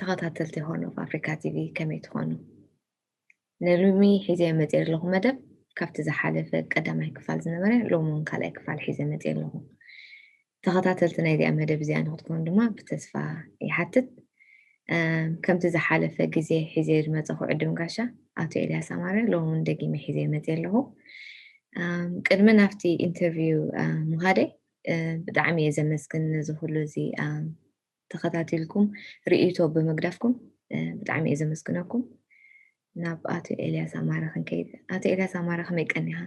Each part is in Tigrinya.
ተኸታተልቲ ሆርን ኦፍ ኣፍሪካ ቲቪ ከመይ ትኾኑ? ንሉሚ ሒዘ መፅእ ኣለኹ መደብ ካብቲ ዝሓለፈ ቀዳማይ ክፋል ዝነበረ ሎሚ እውን ካልኣይ ክፋል ሒዘ መፅእ ኣለኹ። ተኸታተልቲ ናይዚኣ መደብ እዚኣ ንክትኮኑ ድማ ብተስፋ ይሓትት። ከምቲ ዝሓለፈ ግዜ ሒዘ ዝመፀኹ ዕድም ጋሻ ኣቶ ኤልያስ ኣማረ ሎሚ እውን ደጊመ ሒዘ መፅእ ኣለኹ። ቅድሚ ናብቲ ኢንተርቪው ምኻደይ ብጣዕሚ እየ ዘመስግን ነዚ ኩሉ እዚ ተኸታቲልኩም ርእይቶ ብምግዳፍኩም ብጣዕሚ እየ ዘመስግነኩም። ናብ ኣቶ ኤልያስ ኣማረ ክንከይድ። ኣቶ ኤልያስ ኣማረ ከመይ ቀኒኻ?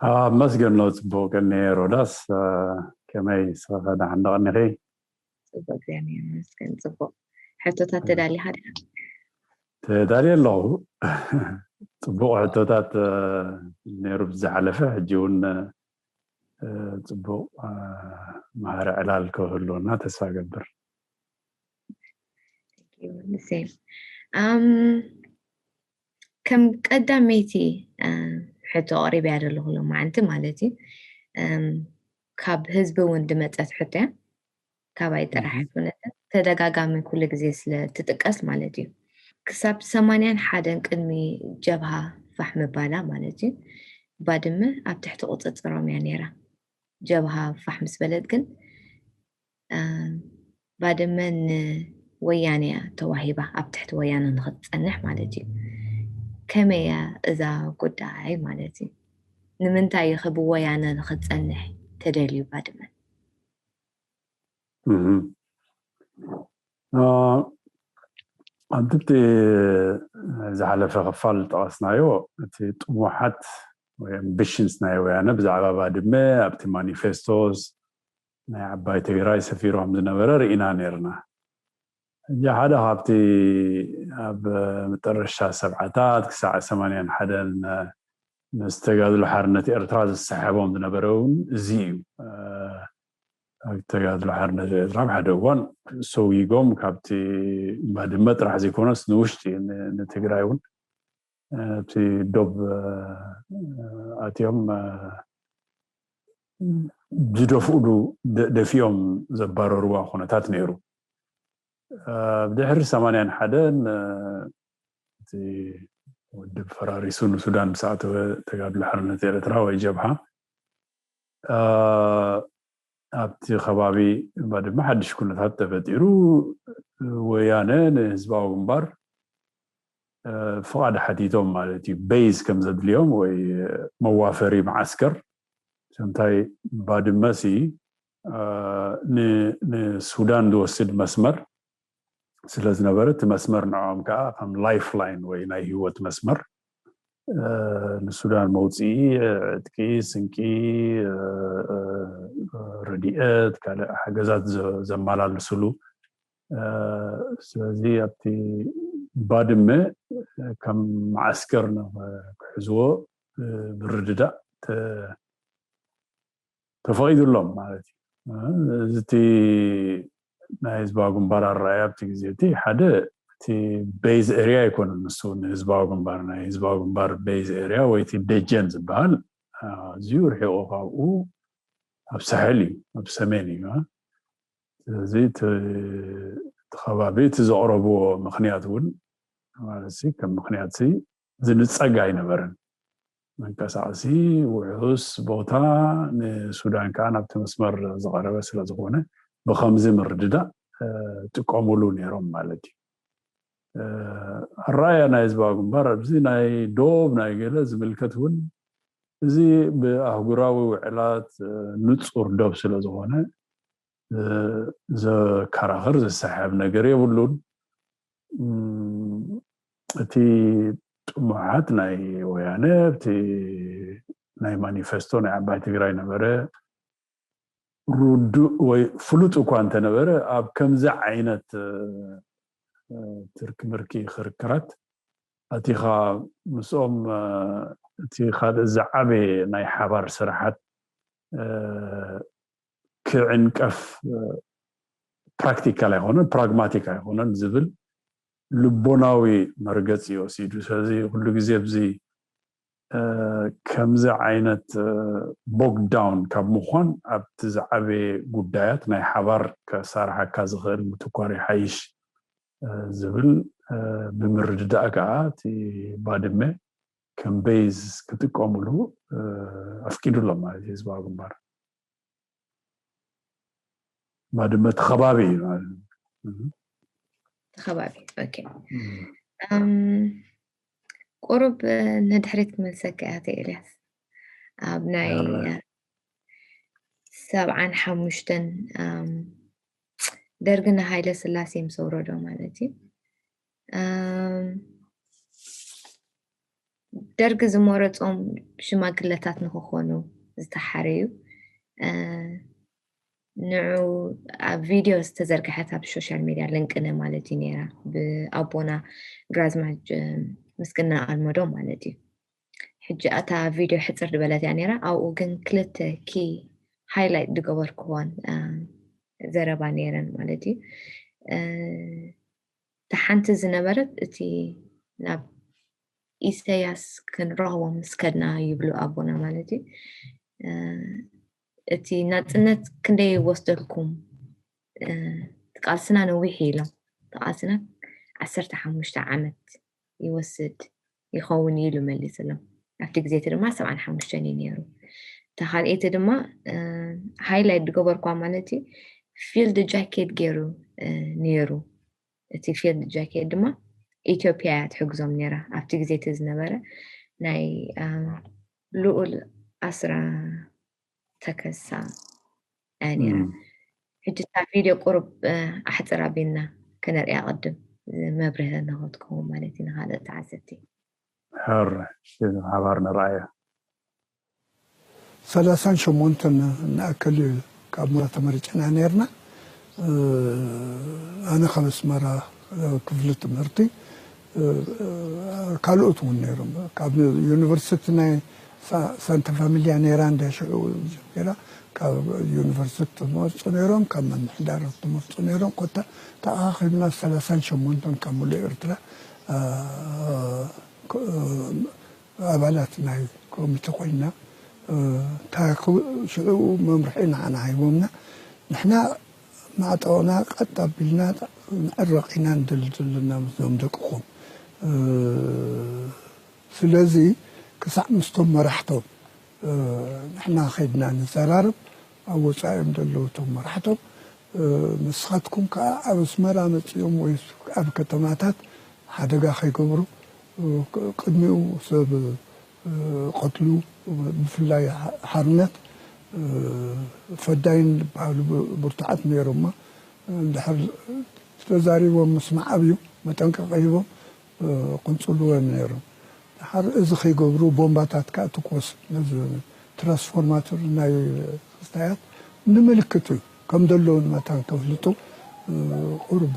ኣመስገን ነው። ጽቡቕ ቀኒ ሮዳስ፣ ከመይ ስኸፈ ደሓን ደቐኒኺ? ጽቡቕ እግዚኣብሔር ይመስገን። ጽቡቕ ሕቶታት ተዳሊኻ ዲኻ? ተዳልየ ኣለኹ። ጽቡቕ ሕቶታት ነይሩ ብዝሓለፈ፣ ሕጂ እውን ጽቡቕ መሃሪ ዕላል ክህልወና ተስፋ ገብር። ከም ቀዳመይቲ ሕቶ ኣቕሪበያ ዘለኹ ሎማዓንቲ ማለት እዩ። ካብ ህዝቢ እውን ድመፀት ሕቶ እያ። ካባይ ጥራሕ ኣይኮነትን፣ ተደጋጋሚ ኩሉ ግዜ ስለ ትጥቀስ ማለት እዩ። ክሳብ ሰማንያን ሓደን ቅድሚ ጀብሃ ፋሕ ምባላ ማለት እዩ፣ ባድመ ኣብ ትሕቲ ቁፅፅሮም እያ ነይራ። ጀብሃ ፋሕ ምስ በለት ግን ባድመ ንወያነ እያ ተዋሂባ፣ ኣብ ትሕቲ ወያነ ንክትፀንሕ ማለት እዩ። ከመይ እያ እዛ ጉዳይ ማለት እዩ? ንምንታይ እዩ ከ ብወያነ ንክትፀንሕ ተደልዩ ባድመ? ኣብቲ ዝሓለፈ ክፋል ዝጠቐስናዮ እቲ ጥሙሓት ወይ ኣምቢሽንስ ናይ ወያነ ብዛዕባ ባድመ ኣብቲ ማኒፌስቶስ ናይ ዓባይ ትግራይ ሰፊሮም ዝነበረ ርኢና ነርና። ሕጂ ሓደ ካብቲ ኣብ መጠረሻ ሰብዓታት ክሳዕ ሰማንያን ሓደን ምስ ተጋድሎ ሓርነት ኤርትራ ዝሰሓቦም ዝነበረ እውን እዚ እዩ። ኣብ ተጋድሎ ሓርነት ኤርትራ ኣብ ሓደ እዋን ሰዊጎም ካብቲ ባድመ ጥራሕ ዘይኮነስ ንውሽጢ ንትግራይ እውን ኣብቲ ዶብ ኣትዮም ዝደፍኡሉ ደፊኦም ዘባረርዋ ኩነታት ነይሩ። ብድሕሪ ሰማንያን ሓደን እቲ ውድብ ፈራሪሱ ንሱዳን ምስ ኣተወ ተጋድሎ ሓርነት ኤርትራ ወይ ጀብሃ ኣብቲ ከባቢ ባድመ ሓድሽ ኩነታት ተፈጢሩ። ወያነ ንህዝባዊ ግንባር ፍቓድ ሓቲቶም ማለት እዩ፣ ቤዝ ከም ዘድልዮም ወይ መዋፈሪ መዓስከር። ሰምታይ ባድመ ሲ ንሱዳን ዝወስድ መስመር ስለ ዝነበረ እቲ መስመር ንዕኦም ከዓ ከም ላይፍ ላይን ወይ ናይ ህይወት መስመር ንሱዳን መውፅኢ ዕጥቂ፣ ስንቂ፣ ረድኤት፣ ካልእ ሓገዛት ዘመላልስሉ። ስለዚ ኣብቲ ባድመ ከም መዓስከር ክሕዝዎ ምርድዳእ ተፈቒዱሎም ማለት እዩ። እዚ እቲ ናይ ህዝባዊ ግንባር ኣረኣያ ኣብቲ ግዜ እቲ ሓደ እቲ ቤዝ ኤርያ ኣይኮነን። ንሱ ንህዝባዊ ግንባር ናይ ህዝባዊ ግንባር ቤዝ ኤርያ ወይ እቲ ደጀን ዝበሃል ኣዝዩ ርሒቑ ካብኡ ኣብ ሳሕል እዩ፣ ኣብ ሰሜን እዩ። ስለዚ እቲ ከባቢ እቲ ዘቕረብዎ ምኽንያት እውን ማለት ከም ምኽንያት ዝንፀግ ኣይነበረን። መንቀሳቐሲ ውሑስ ቦታ ንሱዳን ከዓ ናብቲ መስመር ዝቐረበ ስለ ዝኾነ ብኸምዚ ምርድዳእ ጥቀሙሉ ነይሮም ማለት እዩ። ኣረኣያ ናይ ህዝባዊ ግንባር ኣብዚ ናይ ዶብ ናይ ገለ ዝምልከት እውን እዚ ብኣህጉራዊ ውዕላት ንፁር ዶብ ስለ ዝኾነ ዘከራኽር ዝሰሓብ ነገር የብሉን። እቲ ጥሙሓት ናይ ወያነ ኣብቲ ናይ ማኒፌስቶ ናይ ዓባይ ትግራይ ነበረ ርዱእ ወይ ፍሉጥ እኳ እንተነበረ ኣብ ከምዚ ዓይነት ትርኪ ምርኪ ክርክራት ኣቲኻ ምስኦም እቲ ካልእ ዝዓበየ ናይ ሓባር ስራሓት ክዕንቀፍ ፕራክቲካል ኣይኮነን፣ ፕራግማቲክ ኣይኮነን ዝብል ልቦናዊ መርገፂ እዩ ወሲዱ። ስለዚ ኩሉ ግዜ ኣብዚ ከምዚ ዓይነት ቦግዳውን ካብ ምዃን ኣብቲ ዝዓበየ ጉዳያት ናይ ሓባር ከሳርሓካ ዝኽእል ምትኳር ይሓይሽ ዝብል ብምርድዳእ ከዓ እቲ ባድመ ከም ቤዝ ክጥቀምሉ ኣፍቂዱሎም ማለት እዩ ህዝባዊ ግንባር። ባድመ እቲ ከባቢ እዩ ማለት እዩ። ተኸባቢ ኦኬ። ቁሩብ ንድሕሪት ክመልሰካ እያ ኣቶ ኤልያስ። ኣብ ናይ ሰብዓን ሓሙሽተን ደርጊ ንሃይለ ስላሴ ምስ ኣውረዶ ማለት እዩ። ደርጊ ዝመረፆም ሽማግለታት ንክኾኑ ዝተሓረዩ ንዑ ኣብ ቪድዮ ዝተዘርግሐት ኣብ ሶሻል ሚድያ ልንቅነ ማለት እዩ ነይራ ብኣቦና ግራዝማች ምስግና ኣልመዶ ማለት እዩ። ሕጂ ኣታ ቪድዮ ሕፅር ዝበለት እያ ነይራ። ኣብኡ ግን ክልተ ኪ ሃይላይት ዝገበርክዎን ዘረባ ነይረን ማለት እዩ። እታ ሓንቲ ዝነበረት እቲ ናብ ኢሰያስ ክንረኽቦ ምስ ከድና ይብሉ ኣቦና ማለት እዩ። እቲ ናፅነት ክንደይ ይወስደልኩም? ቃልስና ነዊሕ ኢሎም። ቃልስና ዓሰርተ ሓሙሽተ ዓመት ይወስድ ይኸውን ኢሉ መሊስሎም። ኣብቲ ግዜ እቲ ድማ ሰብዓን ሓሙሽተን እዩ ነይሩ። እታ ካልኣይቲ ድማ ሃይላይት ዝገበርኳ ማለት እዩ ፊልድ ጃኬት ገይሩ ነይሩ። እቲ ፊልድ ጃኬት ድማ ኢትዮጵያ እያ ትሕግዞም ነይራ። ኣብቲ ግዜ እቲ ዝነበረ ናይ ልኡል ኣስራ ተከሳ እያ ነይራ። ሕጂ እታ ቪድዮ ቁሩብ ኣሕፅር ኣቢልና ክነርእያ ቅድም መብርሂ ንኸትከውን ማለት እዩ ንኻልእ ተዓዘብቲ። ሕር ሓባር ንረኣያ። ሰላሳን ሸሞንተን ንኣክል ካብ ሞራ ተመሪጭና ነርና። ኣነ ካብ ኣስመራ ክፍሊ ትምህርቲ ካልኦት እውን ነይሮም ካብ ዩኒቨርሲቲ ናይ ሳንታ ፋሚልያ ነይራ እንዳ ሽዑ ጀሚራ ካብ ዩኒቨርሲቲ ትመርፁ ነይሮም ካብ ምምሕዳር ትመርፁ ነይሮም ኮታ ተኣኻኺብና ሰላሳን ሸሞንተን ካብ ሙሉእ ኤርትራ ኣባላት ናይ ኮሚቴ ኮይና ሽዑ መምርሒ ንዓና ሃይቦምና ንሕና ማዕጠቕና ቀጥ ኣቢልና ንዕረቕ ኢና ንደሊ ዘለና ምስዞም ደቅኹም ስለዚ ክሳዕ ምስቶም መራሕቶም ንሕና ከይድና ንዘራርብ ኣብ ወፃኢ እዮም ዘለዉ እቶም መራሕቶም ንስኻትኩም ከዓ ኣብ ኣስመራ መፂኦም ወይ ኣብ ከተማታት ሓደጋ ከይገብሩ ቅድሚኡ ሰብ ቀትሉ ብፍላይ ሓርነት ፈዳይን ዝበሃሉ ብርቱዓት ነይሮማ እንድሕር ተዛሪቦም ምስማዕ ኣብዩ መጠንቀቂ ሂቦም ቅንፅልዎ እዮም ነይሮም። ድሓር እዚ ከይገብሩ ቦምባታት ከዓ ትኮስ ነዚ ትራንስፎርማተር ናይ ክስታያት ንምልክት እዩ ከም ዘለውን መታን ከፍልጡ ቁርብ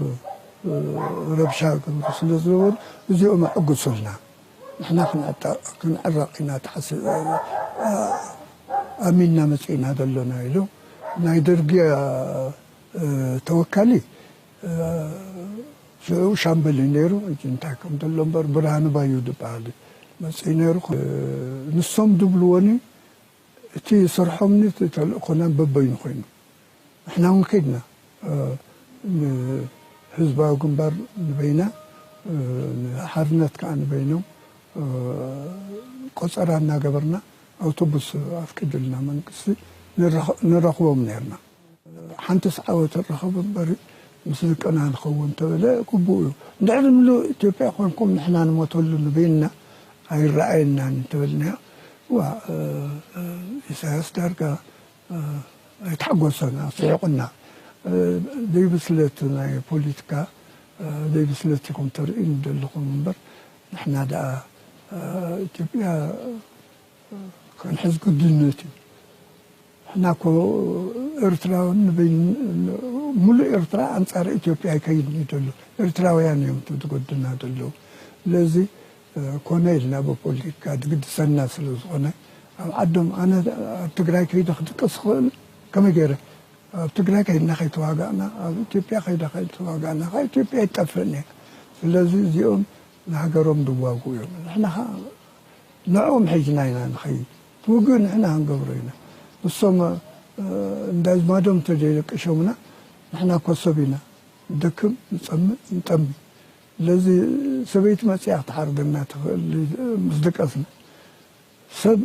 ረብሻ ገብሩ ስለ ዝነበሩ እዚኦም ኣዕግሱልና ንሕና ክንዕረቕ ኢና ተሓሲ ኣሚንና መፅእና ዘለና ኢሉ ናይ ደርጊ ተወካሊ ሽዑ ሻምበል እዩ ነይሩ። ሕጂ እንታይ ከም ዘሎ እምበር ብርሃኑ ባዩ ዝበሃል መፅኡ ነይሩ። ንሶም ዝብልዎኒ እቲ ስርሖምኒ እቲ ተልእኮናን በበይኑ ኮይኑ ንሕና እውን ከይድና ንህዝባዊ ግንባር ንበይና ንሓርነት ከዓ ንበይኖም ቆፀራ እናገበርና ኣውቶቡስ ኣፍቂዱልና መንግስቲ ንረኽቦም ነርና። ሓንትስ ዓወት ንረኸብ እምበር ምስ ደቅና ንኸውን ተበለ ግቡእ እዩ። እንድሕሪ ምሉእ ኢትዮጵያ ኮንኩም ንሕና ንሞተሉ ንበይንና ኣይረኣየናን እንተበልናዮ ዋ ኢሳያስ ዳርጋ ኣይተሓጎሰን ኣስሒቑና። ዘይብስለት ናይ ፖለቲካ ዘይብስለት ኢኹም ተርእዩኒ ዘለኹም እምበር ንሕና ደኣ ኢትዮጵያ ክንሕዝ ግድነት እዩ። ንሕና እኮ ኤርትራውያን ንበይን ሙሉእ ኤርትራ ኣንጻር ኢትዮጵያ ኣይከይድን እዩ ዘሎ። ኤርትራውያን እዮም እቲ ዝጎድና ዘለዉ። ስለዚ ኮነ ኢልና ብፖለቲካ ዝግድሰና ስለ ዝኾነ ኣብ ዓዶም ኣነ ኣብ ትግራይ ከይደ ክድቅስ ክኽእል ከመይ ገይረ ኣብ ትግራይ ከይድና ከይተዋጋእና ኣብ ኢትዮጵያ ከይደ ከይተዋጋእና ከዓ ኢትዮጵያ ይጠፍእን እያ። ስለዚ እዚኦም ንሃገሮም ዝዋግኡ እዮም። ንሕና ከዓ ንዕኦም ሒዝና ኢና ንኸይድ። እቲ ውግእ ንሕና ክንገብሮ ኢና። ንሶም እንዳዝማዶም እንተዘይደቅሾምና ንሕና ኮሰብ ኢና። ንደክም፣ ንጸምእ፣ ንጠሚ። ስለዚ ሰበይቲ መጺኣ ክትሓርደና ትኽእል ምስ ደቀስና። ሰብ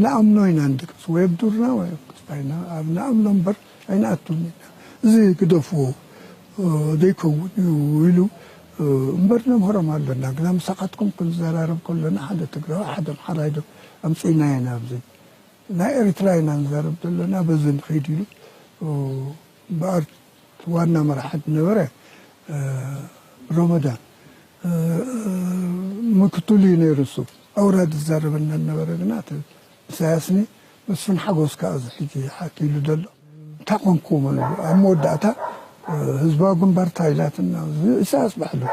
ንኣምኖ ኢና ንድቅስ፣ ወይ ኣብ ዱርና ወይ ኣብ ክስታይና፣ ኣብ ንኣምኖ እምበር ኣይንኣቱን ኢና። እዚ ግደፍዎ፣ ዘይከውን እዩ ኢሉ እምበር ነምህሮም ኣለና። ግና ምሳኻትኩም ክንዘራረብ ከለና ሓደ ትግራዋይ ሓደ ኣምሓራይ ዶ ኣምጺእና ኢና ኣብዚ ናይ ኤርትራ ኢና ንዛረብ ዘለና በዚ ንኸይድ ኢሉ እምበኣር ዋና መራሒ ዝነበረ ረመዳን ምክትሉ እዩ ነይሩ። እሱ ኣውራ ዝዛረበና ዝነበረ ግና እቲ ኢሳያስኒ መስፍን ሓጎስ ከዓ እዚ ሕጂ ሓኪሉ ዘሎ እንታይ ኮንኩም? ኣብ መወዳእታ ህዝባዊ ግንባር ታይላትና ኢሳያስ ባሕሉ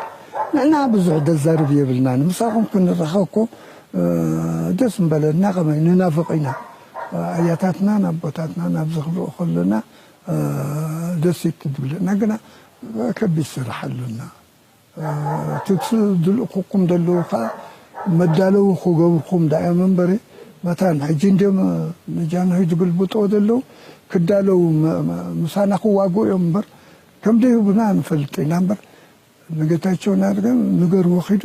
ንሕና ብዙሕ ደዛርብ የብልናን። ምሳኹም ክንራኸብ እኮ ደስ ምበለና፣ ከመይ ንናፍቕ ኢና። ኣያታትናን ኣቦታትናን ኣብዚ ክንርኢ ከለና ደስ እዩ ትብለና፣ ግና ከቢድ ስራሕ ኣሎና። እቲ ዝልእኩኩም ዘለዉ ከዓ መዳለዊ ክገብርኩም ዳእዮም እምበሪ መታን ሕጂ እንዲዮም ንጃንሆይ ዝግልብጥዎ ዘለዉ ክዳለዉ ምሳና ክዋግኡ እዮም እምበር ከም ደይህቡና ንፈልጥ ኢና እምበር ንጌታቸው ናርገን ንገርዎ ኺዱ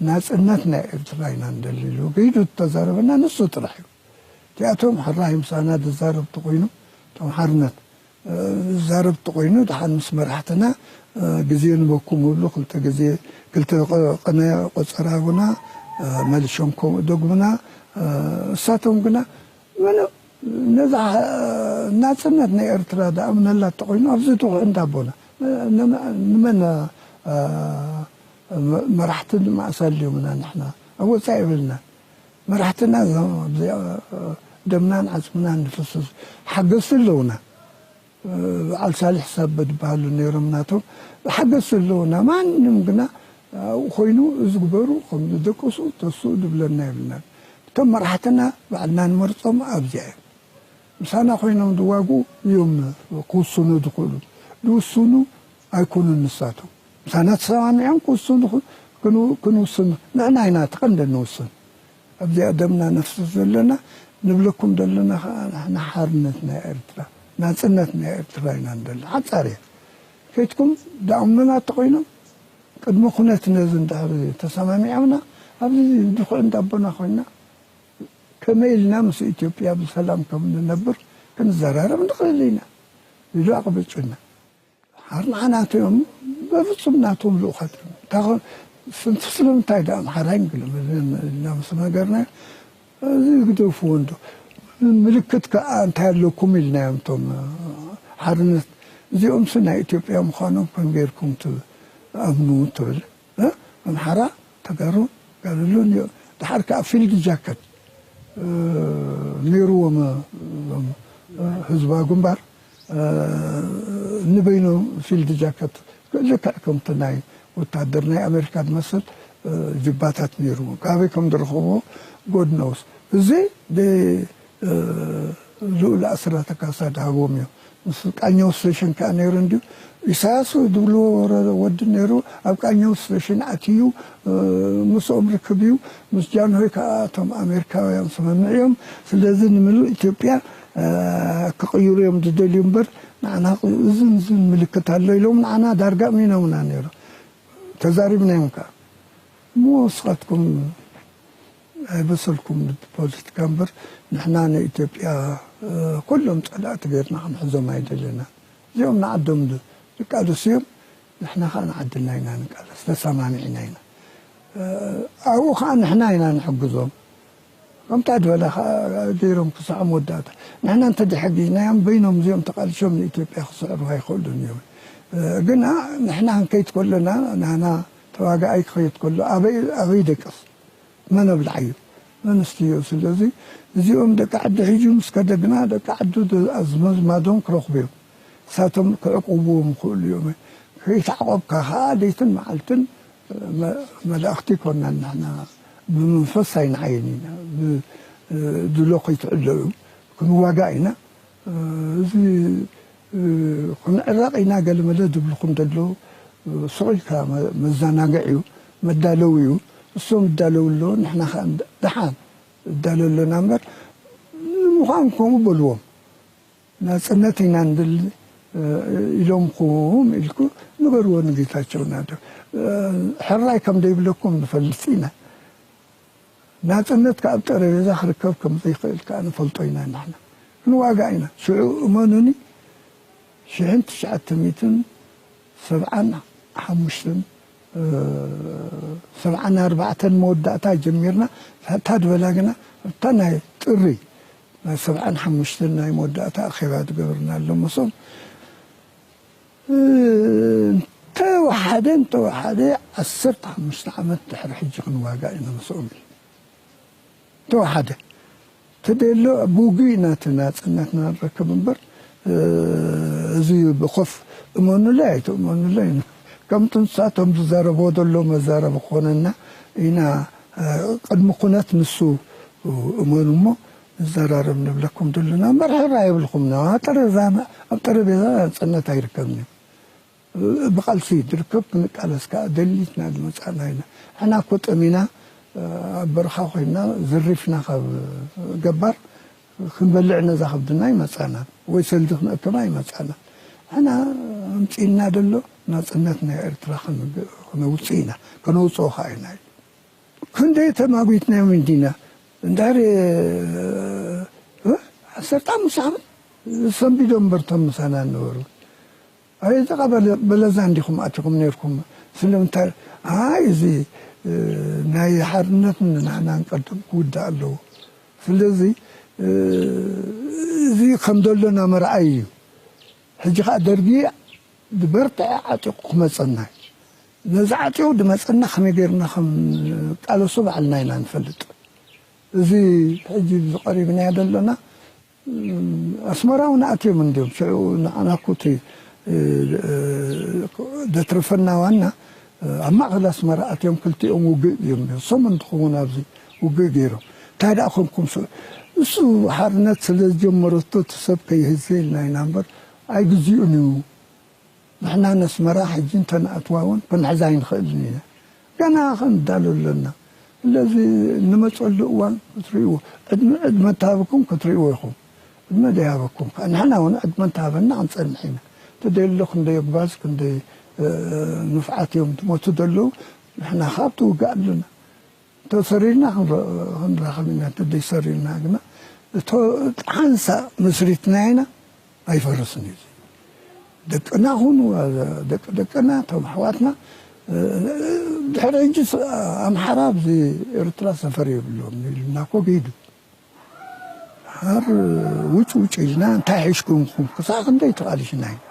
ናፅነት ናይ ኤርትራ ኢና እንደሊ ኢሉ ገይዱ ዝተዛረበና ንሱ ጥራሕ እዩ። እቲኣቶም ሕራይ ምሳና ዝዛረብ ተኮይኑ እቶም ሓርነት ዝዛረብ ተኮይኑ ደሓን ምስ መራሕትና ግዜ ንበኩም እብሉ ክልተ ግዜ ክልተ ቅነ ቆፀራ ግና መሊሾም ከምኡ ደግምና እሳቶም ግና ምንም ነዛ ናፅነት ናይ ኤርትራ ዝኣምነላ ተኮይኑ ኣብዚ ድኩዕ እንዳቦና ንመን መራሕቲ ንማእሳ ኣልዮምና ንሕና ኣብ ወፃኢ የብልና መራሕትና ደምናን ዓፅምናን ንፍስስ ሓገዝቲ ኣለውና በዓል ሳልሕ ሳበ ዝበሃሉ ነይሮም ናቶም ሓገዝቲ ኣለውና ማንም ግና ኣብኡ ኮይኑ እዚ ግበሩ ከም ዝደቀሱ ተስኡ ዝብለና የብልናን እቶም መራሕትና ባዕልና ንመርፆም ኣብዚኣ እዮም ምሳና ኮይኖም ዝዋግኡ እዮም ክውስኑ ዝኽእሉ ዝውስኑ ኣይኮኑን ንሳቶም ምሳና ተሰማሚዖም ክውስኑ ክንውስን ንዕና ኢና ተቐንደ ንውስን ኣብዚኣ ደምና ነፍስስ ዘለና ንብለኩም ዘለና ከዓ ንሕና ሓርነት ናይ ኤርትራ ናፅነት ናይ ኤርትራ ኢና ንደሊ ሓፃር እየ ከይትኩም ዳኣምኑና ተኮይኖም ቅድሚ ኩነት ነዚ እንድሕር ተሰማሚዖምና ኣብዚ ድኩዕ እንዳቦና ኮይና ከመይ ኢልና ምስ ኢትዮጵያ ብሰላም ከም ንነብር ክንዘራረብ ንኽእል ኢና ኢሉ ኣቕበጩና ሓር ንዓናቶም በፍጹም ናቶም ልኡኻት እዮም። እንታይ ኮ- ስንት ስለምንታይ ደኣ ኣምሓራይ እንግልም ኢልና ምስ ነገርና እዚ ግደፍዎ እንዶ ምልክት ከኣ እንታይ ኣለኩም ኢልናዮም እቶም ሓርነት እዚኦም ስ ናይ ኢትዮጵያ ምዃኖም ከም ጌርኩም ትኣምኑ ትብል እ? ኣምሓራ ተጋሩ ጋልሉን እዮም። ድሓር ከኣ ፊልድ ጃከት ነይርዎም ህዝባዊ ግንባር ንበይኖም ፊልድ ጃከት ልክዕ ከምቲ ናይ ወታደር ናይ ኣሜሪካ ዝመስል ጅባታት ነይርዎም ካበይ ከም ዝረኸብዎ ጎድነውስ እዚ ልኡል ኣስራተ ካሳ ድሃቦም እዮም ምስ ቃኘው ስቴሽን ከዓ ነይሩ እንድዩ ኢሳያስ ዝብልዎ ወዲ ነይሩ ኣብ ቃኘው ስቴሽን ኣትዩ ምስኦም ርክብ እዩ ምስ ጃንሆይ ከዓ እቶም ኣሜሪካውያን ስምምዕ እዮም ስለዚ ንምሉእ ኢትዮጵያ ክቕይሩ እዮም ዝደልዩ እምበር ንዓና እዝን ዝን ምልክት ኣሎ ኢሎም ንዓና ዳርጋ እሚኖምና ነይሩ ተዛሪብናዮም ከዓ እሞ ንስኻትኩም ኣይበሰልኩም ፖለቲካ እምበር ንሕና ንኢትዮጵያ ኩሎም ፀላእቲ ገይርና ክንሕዞም ኣይደለና እዚኦም ንዓዶም ዝቃለሱ እዮም ንሕና ከዓ ንዓድና ኢና ንቃለስ ተሰማሚዕና ኢና ኣብኡ ከዓ ንሕና ኢና ንሕግዞም ከምታ ዝበላ ከዓ ገይሮም ክስዖም ወዳእታ ንሕና እንተደይ ሓጊዝናዮም በይኖም እዚኦም ተቃልሾም ንኢትዮጵያ ክስዕሩ ኣይክእሉን እዮም ግና ንሕና ክንከይድ ከለና ናና ተዋጋኣይ ክኸይድ ከሎ ኣበይ ደቅስ መን ኣብልዓዩ መንስትዮ ስለዚ እዚኦም ደቂ ዓዲ ሕጂ ምስ ከደግና ደቂ ዓዱ ኣዝመዝማዶም ክረኽቡ እዮም እሳቶም ክዕቁብዎም ይኽእሉ እዮም ከይተዓቆብካ ከዓ ደይትን መዓልትን መላእኽቲ ይኮናን ንሕና ብመንፈስ ኣይንዓየን ኢና ድሎ ከይትዕለሉ ክንዋጋእ ኢና እዚ ክንዕረቕ ኢና ገለመለ ዝብልኹም ዘለዉ ሱቕ ኢልካ መዘናግዕ እዩ መዳለው እዩ እሶም ይዳለዉ ኣለዉ፣ ንሕና ከዓ እንዳ-፣ ደሓን ይዳለዉ ኣለና እምበር፣ ንምዃን ከምኡ በልዎም። ናጽነት ኢና ንደሊ፣ እ፣ ኢሎምኩም ኢልኩ ንገርዎ ንጌታቸው ናደው። እ፣ ሕራይ ከም ዘይብለኩም ንፈልጥ ኢና። ናጽነት ከኣ ኣብ ጠረጴዛ ክርከብ ከም ዘይክእል ከኣ ንፈልጦ ኢና ንሕና። ክንዋጋእ ኢና። ሽዑ እመኑኒ፣ ሽሕን ትሽዓተ ሚእትን ሰብዓን ሓሙሽተን፣ እ፣ ሰብዓን ኣርባዕተን መወዳእታ ጀሚርና፣ እታ ዝበላ ግና፣ እታ ናይ ጥሪ፣ ናይ ሰብዓን ሓሙሽተን ናይ መወዳእታ ኣኼባ ዝገበርናሉ መሶም፣ እ፣ እንተወሓደ፣ እንተወሓደ ዓሰርተ ሓሙሽተ ዓመት ድሕሪ ሕጂ ክንዋጋእ ኢና ምስኦም። እንተወሓደ። ተደሎ ብውግእ ኢና እቲ ናጽነትና ንረክብ እምበር፣ እ፣ እዚ ብኾፍ እመኑለይ ኣይትእመኑለይ፣ ከምቲ ንሳቶም ዝዛረብዎ ዘሎ መዛረቢ ክኾነና ኢና፣ እ፣ ቅድሚ ኩነት ንሱ እመኑ እሞ ንዘራረብ ንብለኩም ዘለና እምበር፣ ሕራ የብልኩም። ኣብ ጠረጴዛ፣ ኣብ ጠረጴዛ ናጽነት ኣይርከብን እዩ። ብቃልሲ ዝርከብ ክንቃለስ ከኣ ደሊትና ዝመጻእና ኢና። ንሕና እኮ ጠሚና፣ ኣብ በረኻ ኮይንና ዘሪፍና ካብ ገባር ክንበልዕ ነዛ ከብድና ኣይመጻእናን፣ ወይ ሰልዲ ክንእክብ ኣይመጻእናን። ንሕና ኣምጺእና ዘሎ ናጽነት ናይ ኤርትራ ክንግ-፣ ክነውጽእ ኢና፣ ከነውጽኦ ከኣ ኢና። ክንደይ ተማጒትናዮም እንዲና። እንድሕር፣ እ፣ ዓሰርተ ሓሙሽተ ዓመት ሰንቢዶም እምበር እቶም ምሳና ነበሩ። ኣይ፣ እዚ ኸ በለ-፣ በለዛ እንዲኹም ኣቲኹም ነይርኩም። ስለምንታይ? ኣይ፣ እዚ፣ እ፣ ናይ ሓርነት ንሕናን ቀደም ክውዳእ ኣለዎ። ስለዚ፣ እ፣ እዚ ከም ዘሎና መርኣይ እዩ። ሕጂ ኸኣ ደርጊ ዝበርትዐ ዓጢቑ ክመጸና እዩ። ነዚ ዓጢቑ ዝመጸና ከመይ ጌርና ከም ንቃለሶ ባዕልና ኢና ንፈልጥ። እዚ ሕጂ እዚ ቀሪብናዮ ዘለና፣ ኣስመራ እውን ኣትዮም እንድዮም። ሽዑ ንዓና እኮ እቲ፣ እ፣ እ፣ ዘትረፈና ዋና፣ እ፣ ኣብ ማእከል ኣስመራ ኣትዮም ክልቲኦም ውግእ እዮም። እሶም እንትኸውን ኣብዚ ውግእ ገይሮም። እንታይ ደኣ ኮንኩም ስ-፣ እሱ ሓርነት ስለ ዝጀመረቶ እቲ ሰብ ከይህዘ ኢልና ኢና እምበር ኣይግዚኡን እዩ። ንሕና ነስመራ ሕጂ እንተንኣትዋ እውን ክንሕዛ ኣይንኽእልን ኢና። ገና ክንዳሎ ኣለና። ስለዚ እንመፀሉ እዋን ክትርእይዎ፣ ዕድመ፣ ዕድመ እንተሃበኩም ክትርእይዎ ኢኹም። ዕድመ ዘይሃበኩም ከኣ ንሕና እውን ዕድመ እንተሃበና ክንጸንሕ ኢና። ተደልዮ ክንደይ ኣጉባዝ፣ ክንደይ፣ እ፣ ንፉዓት እዮም ዝሞቱ ዘለዉ። ንሕና ከኣ ኣብቲ ውግእ ኣለና። እንተ ሰሪርና ክንረ-፣ ክንራኸብ ኢና፣ እንተ ዘይሰሪርና ግና እቶ ሓንሳእ መስሪትና ኢና፣ ኣይፈርስን እዩ። ደቅና ኹኑ፣ ደቂ ደቅና፣ እቶም ኣሕዋትና፣ ድሕሪ ሕጂ ስ-፣ ኣምሓራ ኣብዚ ኤርትራ ሰፈር የብሎም ኢሉና እኮ ገይዱ። ድሓር ውጭ ውጭ ኢልና፣ እንታይ ሒዝኩም ኢኹም? ክሳዕ ክንደይ ተቓሊስና ኢና።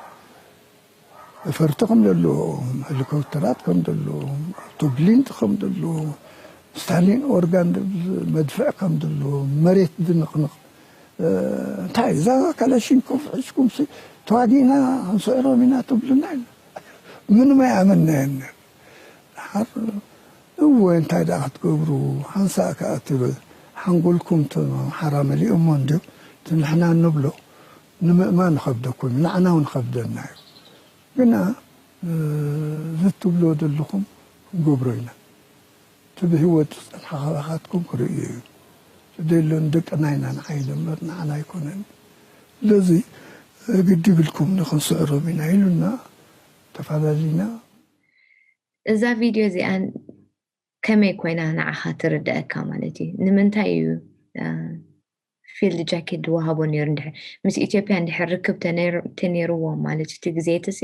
ነፈርቲ ከም ዘለዎም፣ ሄሊኮፕተራት ከም ዘለዎም፣ ኣውቶብሊንጥ ከም ዘለዎም፣ ስታሊን ኦርጋን መድፍዕ ከም ዘለዎም፣ መሬት ዝንቕንቕ፣ እ፣ እንታይ እዛ ካላሽንኮቭ ሒዝኩምሲ ተዋጊእና ክንስዕሮም ኢና ትብሉና ኢልና። ምንም ኣይኣመንናዮን ነይሩ። ድሓር እወ፣ እንታይ ደኣ ክትገብሩ፣ ሓንሳእ ከኣ እቲ ሓንጎልኩም እቶም ኣምሓራ መሊኦሞ እንድዮም፣ እቲ ንሕና እንብሎ ንምእማን ይኸብደኩም እዩ፣ ንዓና እውን ይኸብደና እዩ። ግና፣ እ፣ እዚ እትብልዎ ዘለኹም ክንገብሮ ኢና። እቲ ብህይወት ዝጸንሐ ካባኻትኩም ክርእዮ እዩ። እቲ ደሎ ንደቅና ኢና ንዓይዶ እምበር ንዓና ኣይኮነን። ስለዚ፣ እ፣ ግዲ ይብልኩም ንኽንስዕሮም ኢና ኢሉና፣ ተፈላለና። እዛ ቪድዮ እዚኣ ከመይ ኮይና ንዓኻ ትርድኣካ ማለት እዩ? ንምንታይ እዩ፣ እ፣ ፊልድ ጃኬት ዝወሃቦ ነይሩ? እንድሕር ምስ ኢትዮጵያ እንድሕር ርክብ ተነይሩ-፣ ተነይርዎም ማለት እዩ፣ እቲ ግዜ እቲ ሲ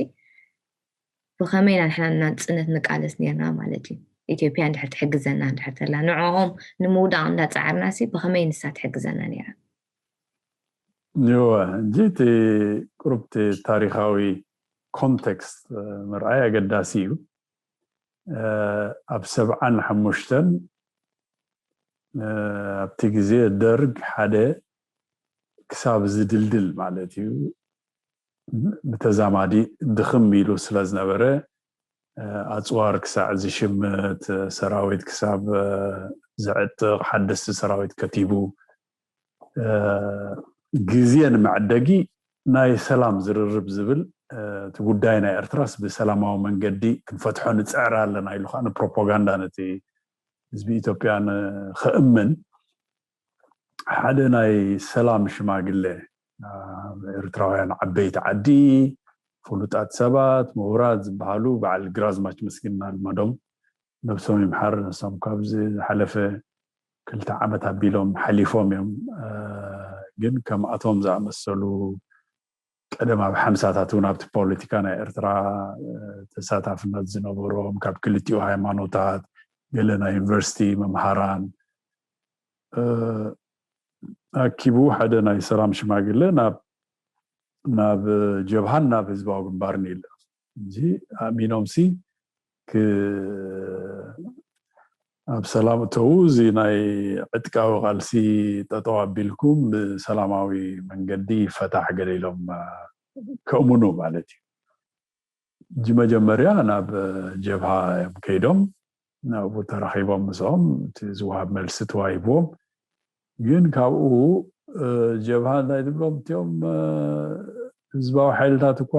ብኸመይ ኢና ንሕና ንናጽነት ንቃለስ ነይርና ማለት እዩ? ኢትዮጵያ እንድሕር ትሕግዘና እንድሕር ተላ፣ ንዕኦም ንምውዳቕ እንዳጸዓርና ሲ ብኸመይ ንሳ ትሕግዘና ነይራ? እወ፣ እንጂ እቲ ቁሩብ እቲ ታሪኻዊ ኮንቴክስት፣ እ፣ ምርኣይ ኣገዳሲ እዩ። እ፣ ኣብ ሰብዓን ሓሙሽተን፣ እ፣ ኣብቲ ግዜ ደርግ ሓደ ክሳብ ዝድልድል ማለት እዩ፣ ብተዛማዲ ድኽም ኢሉ ስለ ዝነበረ፣ እ፣ ኣጽዋር ክሳዕ ዝሽምት፣ ሰራዊት ክሳብ፣ እ፣ ዘዕጥቕ፣ ሓደስቲ ሰራዊት ከቲቡ፣ እ፣ ግዜ ንመዐደጊ ናይ ሰላም ዝርርብ ዝብል፣ እ፣ እቲ ጉዳይ ናይ ኤርትራስ ብሰላማዊ መንገዲ ክንፈትሖ ንጽዕር ኣለና ኢሉ ከኣ ንፕሮፓጋንዳ ነቲ ህዝቢ ኢትዮጵያ ንኸእምን ሓደ ናይ ሰላም ሽማግለ፣ ኤርትራውያን ዓበይቲ ዓዲ፣ ፍሉጣት ሰባት፣ ምሁራት ዝበሃሉ በዓል ግራዝማች ምስግና ልመዶም፣ ነብሶም ይምሓር። ንሶም ካብዚ ዝሓለፈ ክልተ ዓመት ኣቢሎም ሓሊፎም እዮም። ግን ከምኣቶም ዝኣመሰሉ ቀደም ኣብ ሓምሳታት እውን ኣብቲ ፖለቲካ ናይ ኤርትራ ተሳታፍነት ዝነበሮም፣ ካብ ክልቲኡ ሃይማኖታት፣ ገለ ናይ ዩኒቨርሲቲ መምሃራን ኣኪቡ ሓደ ናይ ሰላም ሽማግለ ናብ ናብ ጀብሃን ናብ ህዝባዊ ግንባርን ኢለ እዚ ኣሚኖምሲ ኣብ ሰላም እተዉ፣ እዚ ናይ ዕጥቃዊ ቃልሲ ጠጠው ኣቢልኩም ብሰላማዊ መንገዲ ይፈታሕ ገለ ኢሎም ከእምኑ ማለት እዩ። እዚ መጀመርያ ናብ ጀብሃ እዮም ከይዶም፣ ናብኡ ተራኺቦም ምስኦም፣ እቲ ዝወሃብ መልሲ ተዋሂብዎም። ግን ካብኡ ጀብሃ እንታይ ትብሎም እቲኦም ህዝባዊ ሓይልታት እኳ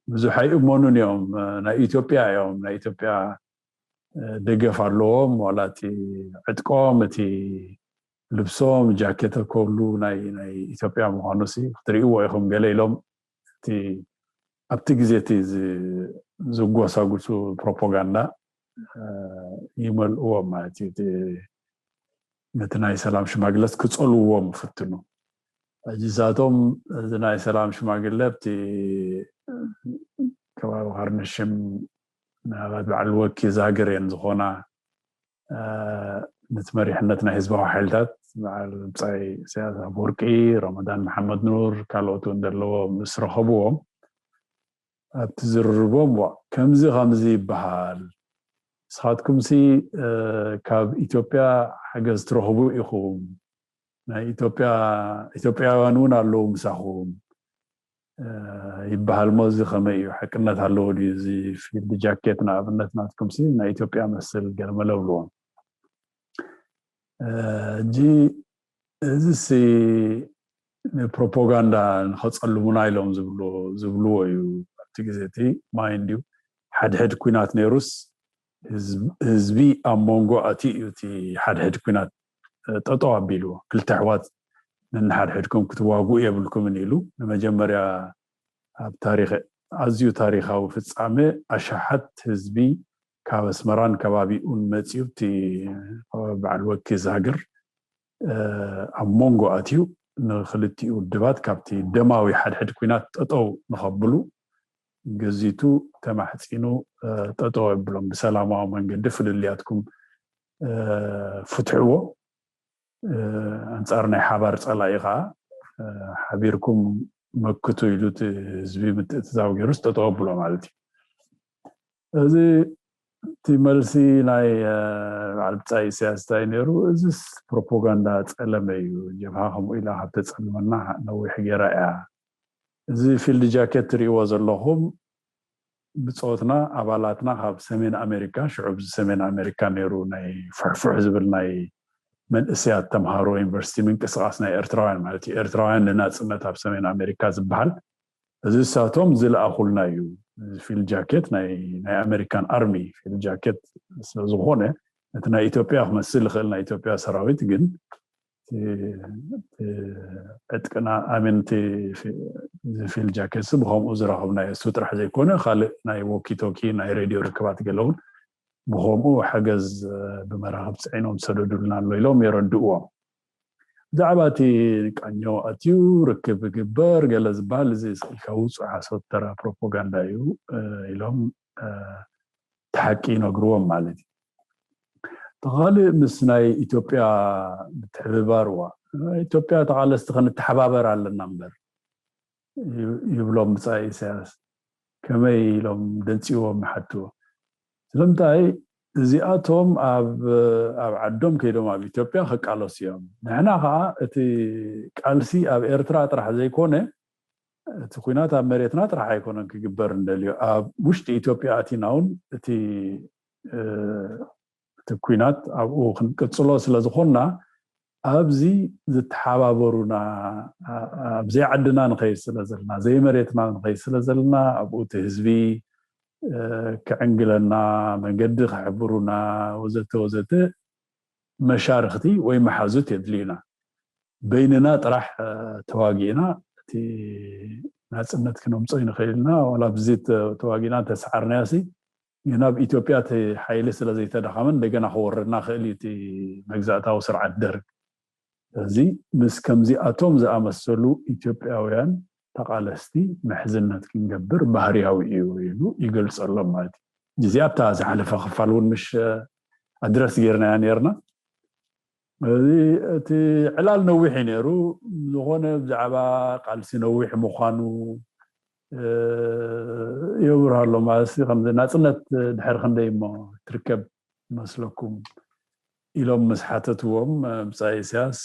ብዙሕ ኣይእመኑን እዮም። ናይ ኢትዮጵያ እዮም፣ ናይ ኢትዮጵያ ደገፍ ኣለዎም። ዋላ እቲ ዕጥቆም፣ እቲ ልብሶም፣ ጃኬት ከብሉ ናይ ናይ ኢትዮጵያ ምዃኑ ሲ ክትርእይዎ ኢኹም ገለ ኢሎም፣ እቲ ኣብቲ ግዜ እቲ ዝጎሳጉሱ ፕሮፓጋንዳ ይመልእዎም ማለት እዩ። ነቲ ናይ ሰላም ሽማግለስ ክጸልውዎም ይፍትኑ። ሕጂ እሳቶም እዚ ናይ ሰላም ሽማግለ ኣብቲ ከባቢ ካርነሽም ምናልባት በዓል ወኪ ዛግር እየን ዝኾና፣ ነቲ መሪሕነት ናይ ህዝባዊ ሓይልታት በዓል ብጻይ ኢሳያስ ኣፈወርቂ፣ ረመዳን መሓመድ ኑር፣ ካልኦት እውን ዘለዎ ምስ ረኸብዎም ኣብቲ ዝርርቦም ዋ ከምዚ ከምዚ ይበሃል፣ ንስኻትኩምሲ ካብ ኢትዮጵያ ሓገዝ ትረኽቡ ኢኹም፣ ናይ ኢትዮጵያ ኢትዮጵያውያን እውን ኣለዉ ምሳኹም ይበሃል። ሞ እዚ ከመይ እዩ? ሓቅነት ኣለዎ ድዩ? እዚ ፊልድ ጃኬት ንኣብነት ናትኩምሲ ናይ ኢትዮጵያ መስል ገለመለ ብልዎም። እጂ እዚሲ ንፕሮፓጋንዳ ንኸጸልሙና ኢሎም ዝብልዎ እዩ። ኣብቲ ግዜ እቲ ማይንድ ዩ ሓድሕድ ኩናት ነይሩስ ህዝቢ ኣብ መንጎ ኣትዩ እዩ እቲ ሓድሕድ ኩናት ጠጠው ኣቢልዎ። ክልተ ኣሕዋት ነንሓድሕድኩም ክትዋግኡ የብልኩምን ኢሉ ንመጀመርያ ኣብ ታሪኽ ኣዝዩ ታሪኻዊ ፍጻመ ኣሽሓት ህዝቢ ካብ ኣስመራን ከባቢኡን መጺኡ እቲ በዓል ወኪ ዛግር ኣብ መንጎ ኣትዩ ንክልቲኡ ውድባት ካብቲ ደማዊ ሓድሕድ ኩናት ጠጠው ንኸብሉ ገዚቱ ተማሕጺኑ ጠጠው ኣብሎም ብሰላማዊ መንገዲ ፍልልያትኩም ፍትሕዎ ኣንጻር ናይ ሓባር ጸላኢ ኸዓ ሓቢርኩም መክቱ ኢሉ እቲ ህዝቢ ምትእትታው ገይሩ ዝጠጠወ ብሎ ማለት እዩ። እዚ እቲ መልሲ ናይ በዓል ብጻይ ኢሳያስ እንታይ ነይሩ? እዚስ ፕሮፓጋንዳ ጸለመ እዩ። ጀብሃ ከምኡ ኢላ ካብ ተጸልመና ነዊሕ ገይራ እያ። እዚ ፊልድ ጃኬት ትርእይዎ ዘለኹም ብጾትና ኣባላትና ካብ ሰሜን ኣሜሪካ፣ ሽዑ ኣብዚ ሰሜን ኣሜሪካ ነይሩ ናይ ፍሕፍሕ ዝብል ናይ መንእሰያት ተምሃሮ ዩኒቨርሲቲ ምንቅስቃስ ናይ ኤርትራውያን ማለት እዩ። ኤርትራውያን ንናጽነት ኣብ ሰሜን ኣሜሪካ ዝበሃል እዚ እሳቶም ዝለኣኹልና እዩ። እዚ ፊልድ ጃኬት ናይ ኣሜሪካን ኣርሚ ፊልድ ጃኬት ስለዝኾነ እቲ ናይ ኢትዮጵያ ክመስል ይኽእል ናይ ኢትዮጵያ ሰራዊት ግን ዕጥቅና ኣሜን ፊልድ ጃኬት ብከምኡ ዝረኸብናዮ እሱ ጥራሕ ዘይኮነ ካልእ ናይ ዎኪቶኪ ናይ ሬድዮ ርክባት ገለ እውን ብከምኡ ሓገዝ ብመራኽብ ፅዒኖም ዝሰደዱልና ኣሎ ኢሎም የረድእዎም። ብዛዕባ እቲ ቃኘው ኣትዩ ርክብ ግበር ገለ ዝበሃል እዚ ስኢልካ ውፁ ሓሶት ተራ ፕሮፓጋንዳ እዩ ኢሎም እቲ ሓቂ ይነግርዎም ማለት እዩ። ተኻልእ ምስ ናይ ኢትዮጵያ ምትሕብባር ዋ ኢትዮጵያ ተቓለስቲ ክንተሓባበር ኣለና እምበር ይብሎም ብጻይ ኢሳያስ ከመይ ኢሎም ደንጽዎም ይሓትዎ። ስለምንታይ እዚኣቶም ኣብ ኣብ ዓዶም ከይዶም ኣብ ኢትዮጵያ ክቃለሱ እዮም። ንሕና ከዓ እቲ ቃልሲ ኣብ ኤርትራ ጥራሕ ዘይኮነ እቲ ኩናት ኣብ መሬትና ጥራሕ ኣይኮነን ክግበር እንደልዮ ኣብ ውሽጢ ኢትዮጵያ ኣቲና እውን እቲ እቲ ኩናት ኣብኡ ክንቅጽሎ ስለ ዝኾንና ኣብዚ ዝተሓባበሩና ኣብ ዘይዓድና ንኸይድ ስለ ዘለና ዘይመሬትና ንኸይድ ስለ ዘለና ኣብኡ እቲ ህዝቢ ክዕንግለና፣ መንገዲ ክሕብሩና፣ ወዘተ ወዘተ መሻርክቲ ወይ መሓዙት የድልዩና። በይንና ጥራሕ ተዋጊእና እቲ ናፅነት ክነምፀ ይንኽእል ኢና። ዋላ ብዚ ተዋጊእና ተሰዓርናዮ ሲ ናብ ኢትዮጵያ እቲ ሓይሊ ስለ ዘይተዳኸመ እንደገና ክወርድና ክእል እዩ እቲ መግዛእታዊ ስርዓት ደርግ። እዚ ምስ ከምዚኣቶም ዝኣመሰሉ ኢትዮጵያውያን ተቓለስቲ ምሕዝነት ክንገብር ባህርያዊ እዩ ኢሉ ይገልጸሎም ማለት እዩ። እዚኣ ኣብታ ዝሓለፈ ክፋል እውን ምሽ ኣድረስ ጌርናያ ነርና። እዚ እቲ ዕላል ነዊሕ እዩ ነይሩ። ዝኾነ ብዛዕባ ቃልሲ ነዊሕ ምዃኑ የብርሃሎም ማለት ከምዚ ናፅነት ድሕር ክንደይ እሞ ትርከብ መስለኩም ኢሎም ምስ ሓተትዎም ብፃይ ኢሳያስ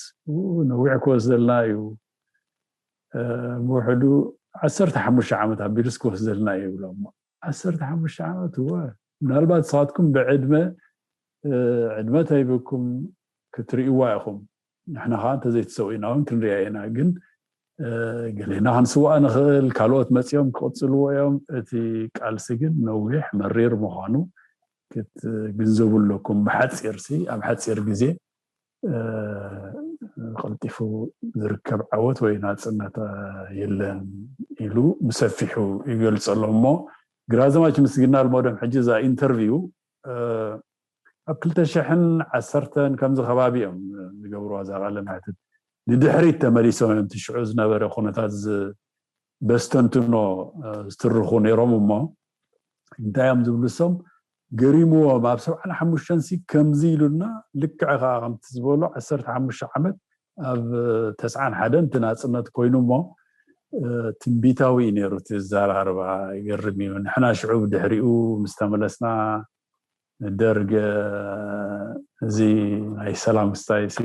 ነዊሕ ክወስደልና እዩ፣ ብውሕዱ ዓሰርተ ሓሙሽተ ዓመት ኣቢሉስ ክወስደልና እዩ ይብሎም። ዓሰርተ ሓሙሽተ ዓመት እወ ምናልባት ንስኻትኩም ብዕድመ ዕድመ ተይብኩም ክትርእይዋ ኢኹም። ንሕና ከዓ እንተዘይተሰዊእና እውን ክንሪኣ ኢና። ግን ገሌና ክንስዋእ ንኽእል፣ ካልኦት መፂኦም ክቕፅልዎ እዮም። እቲ ቃልሲ ግን ነዊሕ መሪር ምዃኑ ክትግንዘቡ ኣለኩም። ብሓፂር ሲ ኣብ ሓፂር ግዜ ቀልጢፉ ዝርከብ ዓወት ወይ ናፅነት የለን ኢሉ ብሰፊሑ ይገልፀሎም። እሞ ግራዝማች ምስግና ልሞዶም ሕጂ እዛ ኢንተርቪው ኣብ ክልተ ሽሕን ዓሰርተን ከምዚ ከባቢ እዮም ዝገብርዋ እዛ ቃለ መሕትት። ንድሕሪት ተመሊሶም እዮም እቲ ሽዑ ዝነበረ ኩነታት በስተንትኖ ዝትርኹ ነይሮም። እሞ እንታይ እዮም ዝብሉ እሶም ገሪምዎም ኣብ ሰብዓን ሓሙሽተን ሲ ከምዚ ኢሉና ልክዕ ከዓ ከምቲ ዝበሎ ዓሰርተ ሓሙሽተ ዓመት ኣብ ተስዓን ሓደን እቲ ናፅነት ኮይኑ እሞ ትንቢታዊ እዩ ነይሩ እቲ ዘራርባ። ይገርም እዩ። ንሕና ሽዑ ብድሕሪኡ ምስ ተመለስና ንደርግ እዚ ናይ ሰላም ስታይ ሲ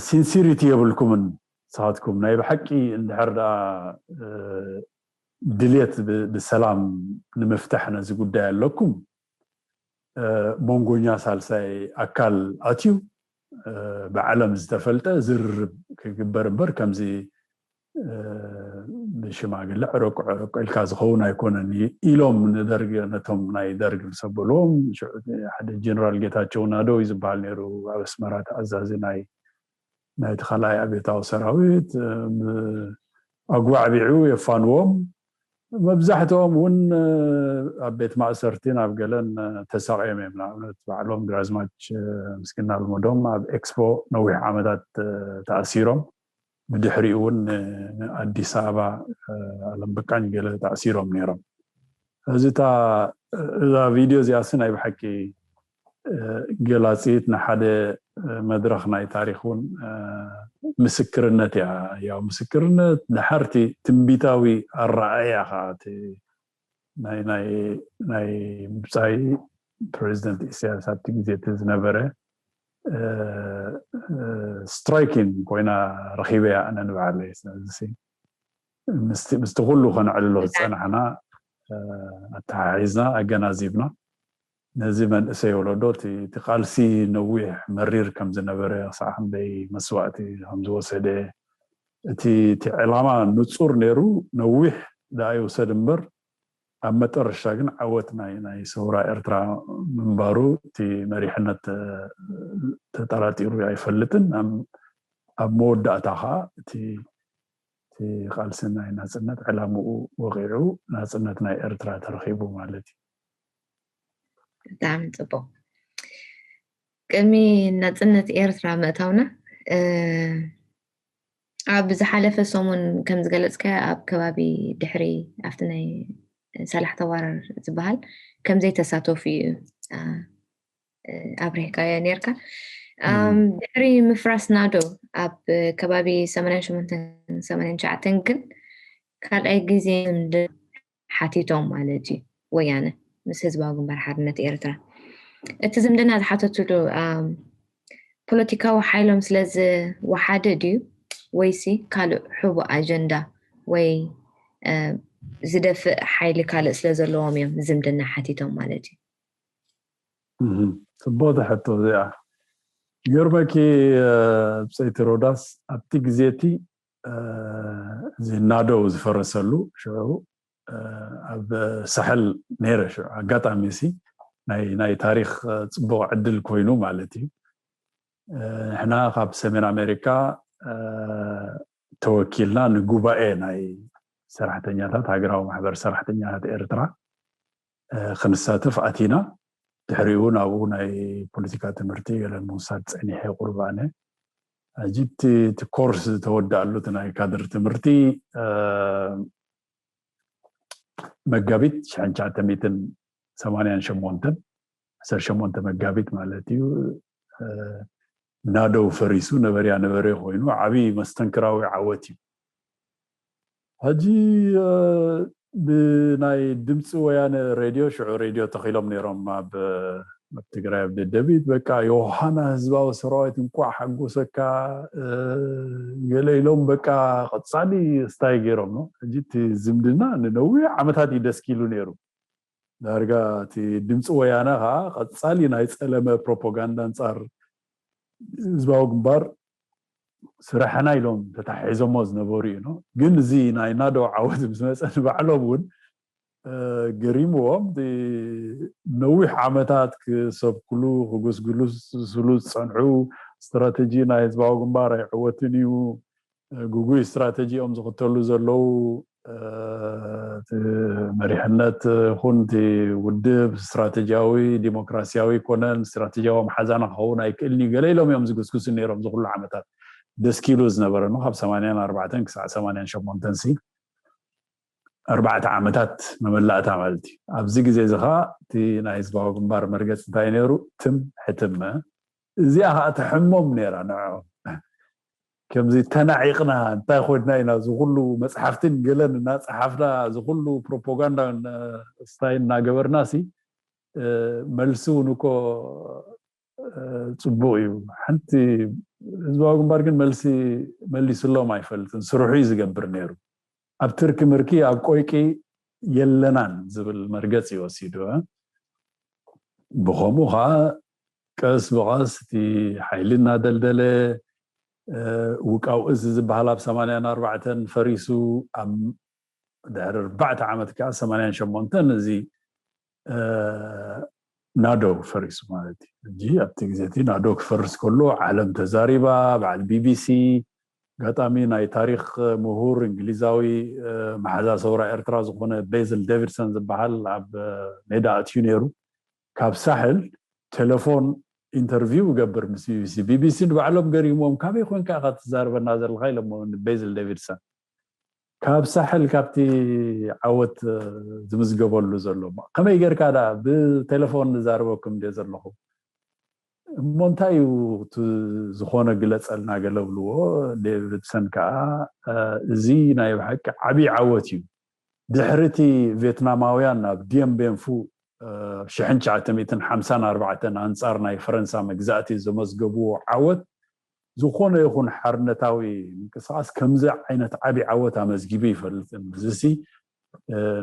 ሲንሲሪቲ የብልኩምን ንስኻትኩም ናይ ብሓቂ እንድሕር ደኣ ድልየት ብሰላም ንምፍታሕ ነዚ ጉዳይ ኣለኩም መንጎኛ ሳልሳይ ኣካል ኣትዩ ብዓለም ዝተፈልጠ ዝርርብ ክግበር እምበር ከምዚ ብሽማግለ ዕረቁ ዕረቁ ኢልካ ዝኸውን ኣይኮነን ኢሎም ንደርግ ነቶም ናይ ደርግ ምስ ኣበልዎም ሓደ ጀነራል ጌታቸው ናደው እዩ ዝበሃል ነይሩ ኣብ ኣስመራ ተኣዛዚ ናይ ናይቲ ካልኣይ ኣብዮታዊ ሰራዊት ኣጓዕቢዑ የፋንዎም። መብዛሕትኦም እውን ኣብ ቤት ማእሰርቲ ናብ ገለን ተሳቂዮም እዮም። ንኣብነት ባዕሎም ግራዝማች ምስግና ልመዶም ኣብ ኤክስፖ ነዊሕ ዓመታት ተኣሲሮም ብድሕሪኡ እውን ኣዲስ ኣበባ ኣለም በቃኝ ገለ ተኣሲሮም ነይሮም። እዚ እታ እዛ ቪድዮ እዚኣ ሲ ናይ ብሓቂ ገላፂት ንሓደ መድረኽ ናይ ታሪክ እውን ምስክርነት እያ። ያው ምስክርነት ድሓርቲ ትንቢታዊ ኣረኣእያ ከዓ ናይ ናይ ናይ ብፃይ ፕሬዚደንት ኢሳያስ ኣብቲ ግዜ እቲ ዝነበረ ስትራይኪንግ ኮይና ረኪበያ ኣነ ንባዕለይ። ስለዚ ምስቲ ኩሉ ከነዕልሎ ዝፀናሕና ኣተሓሒዝና ኣገናዚብና ነዚ መንእሰይ ወለዶ እቲ ቃልሲ ነዊሕ መሪር ከም ዝነበረ ክሳዕ ክንደይ መስዋእቲ ከም ዝወሰደ እቲ ዕላማ ንፁር ነይሩ። ነዊሕ ደኣ ይውሰድ እምበር ኣብ መጠረሻ ግን ዓወት ናይ ናይ ሰውራ ኤርትራ ምንባሩ እቲ መሪሕነት ተጠራጢሩ ኣይፈልጥን። ኣብ መወዳእታ ከዓ እቲ እቲ ቃልሲ ናይ ናፅነት ዕላምኡ ወቂዑ ናፅነት ናይ ኤርትራ ተረኪቡ ማለት እዩ። ብጣዕሚ ፅቡቅ። ቅድሚ ናፅነት ኤርትራ ምእታውና ኣብ ዝሓለፈ ሰሙን ከም ዝገለፅካዮ ኣብ ከባቢ ድሕሪ ኣብቲ ናይ ሰላሕ ተዋረር ዝበሃል ከም ዘይተሳተፉ እዩ ኣብሪህካዮ ነርካ። ድሕሪ ምፍራስ ናዶ ኣብ ከባቢ ሰማንያን ሸሞንተን ሰማንያን ትሽዓተን ግን ካልኣይ ግዜ ሓቲቶም ማለት እዩ ወያነ ምስ ህዝባዊ ግንባር ሓርነት ኤርትራ። እቲ ዝምድና ዝሓተትሉ ፖለቲካዊ ሓይሎም ስለ ዝወሓደ ድዩ ወይሲ ካልእ ሕቡእ ኣጀንዳ ወይ ዝደፍእ ሓይሊ ካልእ ስለ ዘለዎም እዮም ዝምድና ሓቲቶም ማለት እዩ? ፅቡቅ ሕቶ እዚኣ። ይገርመኪ ብፀይቲ ሮዳስ ኣብቲ ግዜ እቲ እዚ ናደው ዝፈረሰሉ ሽዑ ኣብ ሳሕል ነይረ። ሽዑ ኣጋጣሚ ሲ ናይ ናይ ታሪኽ ጽቡቕ ዕድል ኮይኑ ማለት እዩ። ንሕና ካብ ሰሜን ኣሜሪካ ተወኪልና ንጉባኤ ናይ ሰራሕተኛታት፣ ሃገራዊ ማሕበር ሰራሕተኛታት ኤርትራ ክንሳተፍ ኣቲና። ድሕሪኡ ናብኡ ናይ ፖለቲካ ትምህርቲ ገለ ምውሳድ ጸኒሐ ቁርብ ኣነ። ሕጂ እቲ ኮርስ ዝተወደኣሉ እቲ ናይ ካድር ትምህርቲ መጋቢት ሽሕን ትሽዓተ ሚእትን ሰማንያን ሸሞንተን፣ ዓሰርተ ሸሞንተ መጋቢት ማለት እዩ፣ ናደው ፈሪሱ ነበርያ ነበረ ኮይኑ ዓብዪ መስተንክራዊ ዓወት እዩ። ሕጂ ብናይ ድምፂ ወያነ ሬድዮ፣ ሽዑ ሬድዮ ተኺሎም ነይሮም ኣብ ኣብ ትግራይ፣ ኣብ ደደቢት፣ በቃ ዮሃና ህዝባዊ ሰራዊት እንኳዕ ሓጎሰካ ገለ ኢሎም በቃ ቀፃሊ ስታይ ገይሮም ነው። ሕጂ እቲ ዝምድና ንነዊሕ ዓመታት እዩ ደስኪሉ ነይሩ። ዳርጋ እቲ ድምፂ ወያነ ከዓ ቀፃሊ ናይ ፀለመ ፕሮፓጋንዳ ኣንፃር ህዝባዊ ግንባር ስራሕና ኢሎም ተታሒዞሞ ዝነበሩ እዩ ነው። ግን እዚ ናይ ናደው ዓወት ምስ መፀ ንባዕሎም እውን ገሪምዎም ነዊሕ ዓመታት ክሰብክሉ ክጉስግሉ ዝስሉ ዝፀንሑ፣ ስትራተጂ ናይ ህዝባዊ ግንባር ኣይዕወትን እዩ፣ ግጉይ ስትራተጂ እዮም ዝኽተሉ ዘለዉ፣ መሪሕነት ይኹን እቲ ውድብ ስትራተጂያዊ ዲሞክራሲያዊ ኮነን ስትራተጂያዊ መሓዛና ክኸውን ኣይክእልን እዩ ገለ ኢሎም እዮም ዝግስግሱ ነይሮም። ዝኩሉ ዓመታት ደስኪሉ ዝነበረ ነው። ካብ ሰማንያን ኣርባዕተን ክሳዕ ሰማንያን ሸሞንተን ሲ ኣርባዕተ ዓመታት መመላእታ ማለት እዩ። ኣብዚ ግዜ እዚ ኸዓ እቲ ናይ ህዝባዊ ግንባር መርገፂ እንታይ ነይሩ? ትም ሕትመ። እዚኣ ኸዓ ትሕሞም ነይራ ንዕኦም። ከምዚ ተናዒቕና እንታይ ኮይንና ኢና ዝኩሉ መፅሓፍትን ገለን እናፀሓፍና ዝኩሉ ፕሮፓጋንዳ ስታይ እናገበርና ሲ መልሲ እውን እኮ ፅቡቅ እዩ። ሓንቲ ህዝባዊ ግንባር ግን መልሲ መሊስሎም ኣይፈልጥን። ስርሑ እዩ ዝገብር ነይሩ። ኣብ ትርኪ ምርኪ ኣብ ቆይቂ የለናን ዝብል መርገፂ እዩ ወሲዱ። ብኸምኡ ከዓ ቀስ ብቐስ እቲ ሓይሊ እናደልደለ ውቃው እዚ ዝበሃል ኣብ ሰማንያን ኣርባዕተን ፈሪሱ ኣብ ድሕሪ ኣርባዕተ ዓመት ከዓ ሰማንያን ሸሞንተን እዚ ናዶ ፈሪሱ ማለት እዩ። ሕጂ ኣብቲ ግዜ እቲ ናዶ ክፈርስ ከሎ ዓለም ተዛሪባ፣ በዓል ቢቢሲ ኣጋጣሚ ናይ ታሪክ ምሁር እንግሊዛዊ መሓዛ ሰውራ ኤርትራ ዝኾነ ቤዝል ዴቪድሰን ዝበሃል ኣብ ሜዳ ኣትዩ ነይሩ። ካብ ሳሕል ቴሌፎን ኢንተርቪው ይገብር ምስ ቢቢሲ። ቢቢሲ ንባዕሎም ገሪሞም፣ ካበይ ኮንካ ኢኻ ትዛረበና ዘለኻ ኢሎሞ ንቤዝል ዴቪድሰን። ካብ ሳሕል ካብቲ ዓወት ዝምዝገበሉ ዘሎ ከመይ ጌርካ ዳ ብቴሌፎን ንዛረበኩም እንደ ዘለኹ እሞ እንታይ እዩ እቲ ዝኾነ ግለፀልና ገለ ብልዎ። ዴቪድሰን ከዓ እዚ ናይ ብሓቂ ዓብዪ ዓወት እዩ። ድሕሪ እቲ ቬትናማውያን ናብ ዲየምቤንፉ ሽሕን ትሽዓተ ሚእትን ሓምሳን ኣርባዕተን ኣንፃር ናይ ፈረንሳ መግዛእቲ ዘመዝገብዎ ዓወት ዝኾነ ይኹን ሓርነታዊ ምንቅስቃስ ከምዚ ዓይነት ዓብዪ ዓወት ኣመዝጊቡ ይፈልጥን። እዚሲ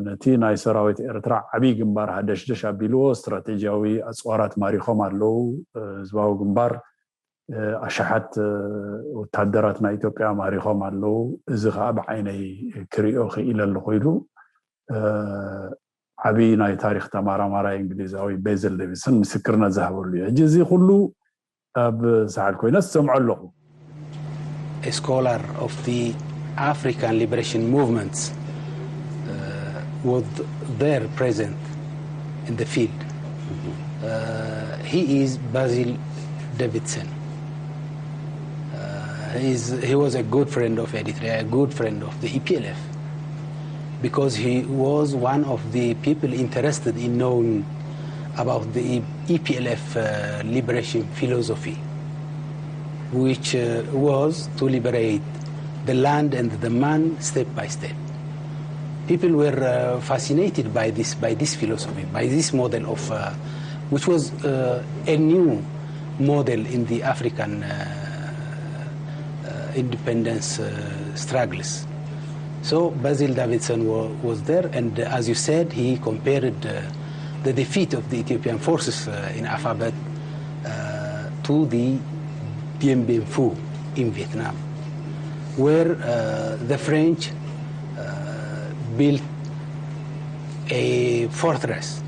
ነቲ ናይ ሰራዊት ኤርትራ ዓብዪ ግንባር ሃደሽደሽ ኣቢልዎ ስትራቴጂያዊ ኣፅዋራት ማሪኾም ኣለዉ። ህዝባዊ ግንባር ኣሽሓት ወታደራት ናይ ኢትዮጵያ ማሪኾም ኣለዉ። እዚ ከዓ ብዓይነይ ክሪኦ ክኢለ ኣለኹ ኢሉ ዓብዪ ናይ ታሪክ ተመራማራይ እንግሊዛዊ ቤዝል ዴቪድሰን ምስክርነት ዝሃበሉ እዩ። ሕጂ እዚ ኩሉ ኣብ ሳሕል ኮይነ ዝሰምዖ ኣለኹ። A scholar of the African liberation movements was there present in the field. He is Basil Davidson. He is, he was a good friend of Eritrea, a good friend of the E P L F, because he was one of the people interested in knowing about the E P L F liberation philosophy, which was to liberate the land and the man step by step. People were fascinated by this, by this philosophy, by this model of, which was a new model in the African independence struggles. So Basil Davidson was there, and as you said, he compared the defeat of the Ethiopian forces in Afabet to the Dien Bien Phu in Vietnam, where the French built a fortress.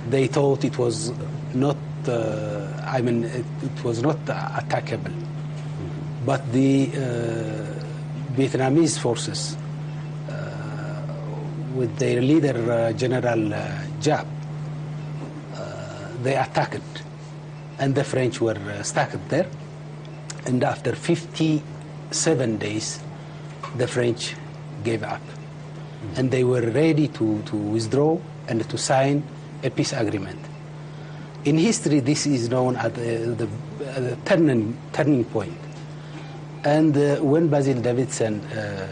They thought it was not, uh, I mean, it, it was not attackable. But the uh, Vietnamese forces, uh, with their leader, uh, General uh, Giap, uh, they attacked, and the French were uh, stuck there. And after fifty-seven days, the French gave up. And they were ready to, to withdraw and to sign a peace agreement. In history, this is known as the, the, the turning, turning point. And uh, when Basil Davidson uh,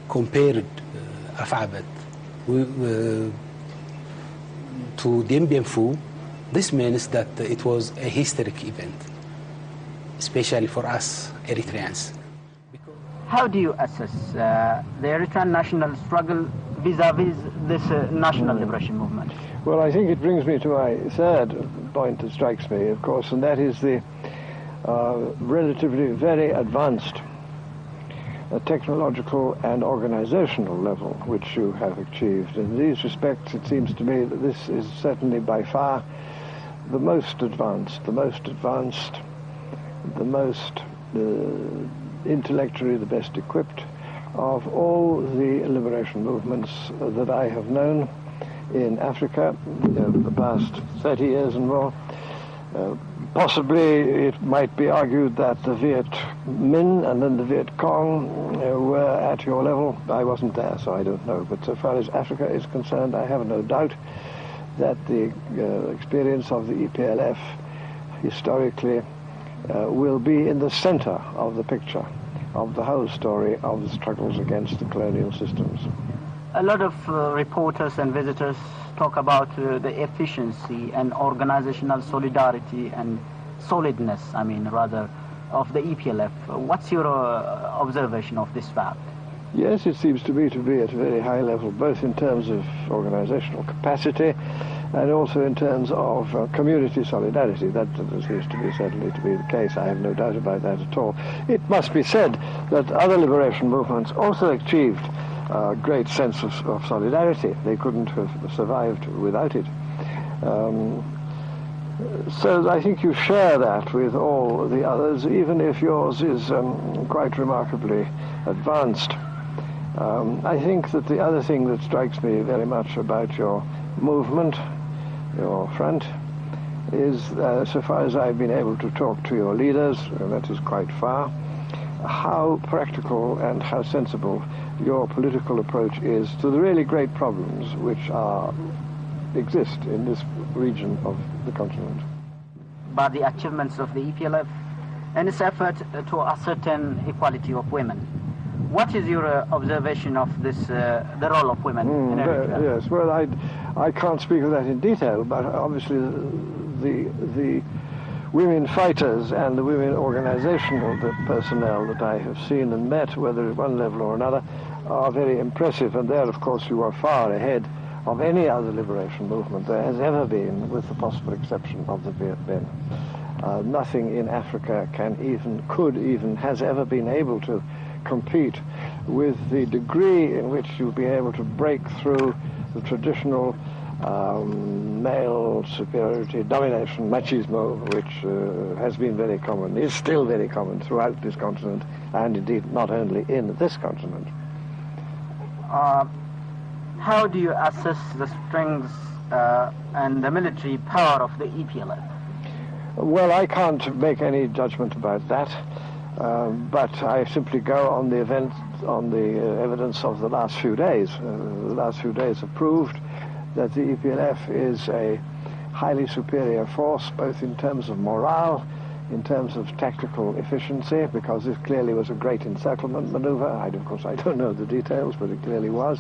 compared uh, Afabet we, uh, to Dien Bien Phu, this means that it was a historic event, especially for us Eritreans. How do you assess uh, the Eritrean national struggle vis-a-vis this uh, national liberation movement? Well, I think it brings me to my third point that strikes me, of course, and that is the uh, relatively very advanced uh, technological and organizational level which you have achieved. In these respects, it seems to me that this is certainly by far the most advanced, the most advanced, the most uh, intellectually the best equipped of all the liberation movements that I have known in Africa in the past thirty years and more. Uh, possibly it might be argued that the Viet Minh and then the Viet Cong uh, were at your level. I wasn't there, so I don't know. But so far as Africa is concerned, I have no doubt that the uh, experience of the E P L F historically uh, will be in the center of the picture of the whole story of the struggles against the colonial systems. A lot of uh, reporters and visitors talk about uh, the efficiency and organizational solidarity and solidness, I mean, rather, of the E P L F. What's your uh, observation of this fact? Yes, it seems to me to be at a very high level, both in terms of organizational capacity and also in terms of uh, community solidarity. That, that seems to be certainly to be the case. I have no doubt about that at all. It must be said that other liberation movements also achieved a great sense of, of solidarity. They couldn't have survived without it. Um, so I think you share that with all the others, even if yours is um, quite remarkably advanced. Um, I think that the other thing that strikes me very much about your movement, your front, is, uh, so far as I've been able to talk to your leaders, and that is quite far, how practical and how sensible your political approach is to the really great problems which are, exist in this region of the continent. But the achievements of the E P L F and its effort to ascertain equality of women. What is your uh, observation of this, uh, the role of women mm, in Eritrea? Yes, well, I, I can't speak of that in detail, but obviously the, the women fighters and the women organizational personnel that I have seen and met, whether at one level or another, are very impressive, and there, of course, you are far ahead of any other liberation movement there has ever been, with the possible exception of the Viet Minh. Uh, nothing in Africa can even, could even, has ever been able to compete with the degree in which you've been able to break through the traditional um, male superiority, domination, machismo, which uh, has been very common, is still very common throughout this continent, and indeed not only in this continent. Uh, how do you assess the strength uh, and the military power of the E P L F? Well, I can't make any judgment about that, uh, but I simply go on the event, on the uh, evidence of the last few days. Uh, the last few days have proved that the E P L F is a highly superior force, both in terms of morale, in terms of tactical efficiency, because this clearly was a great encirclement maneuver. I, of course, I don't know the details, but it clearly was.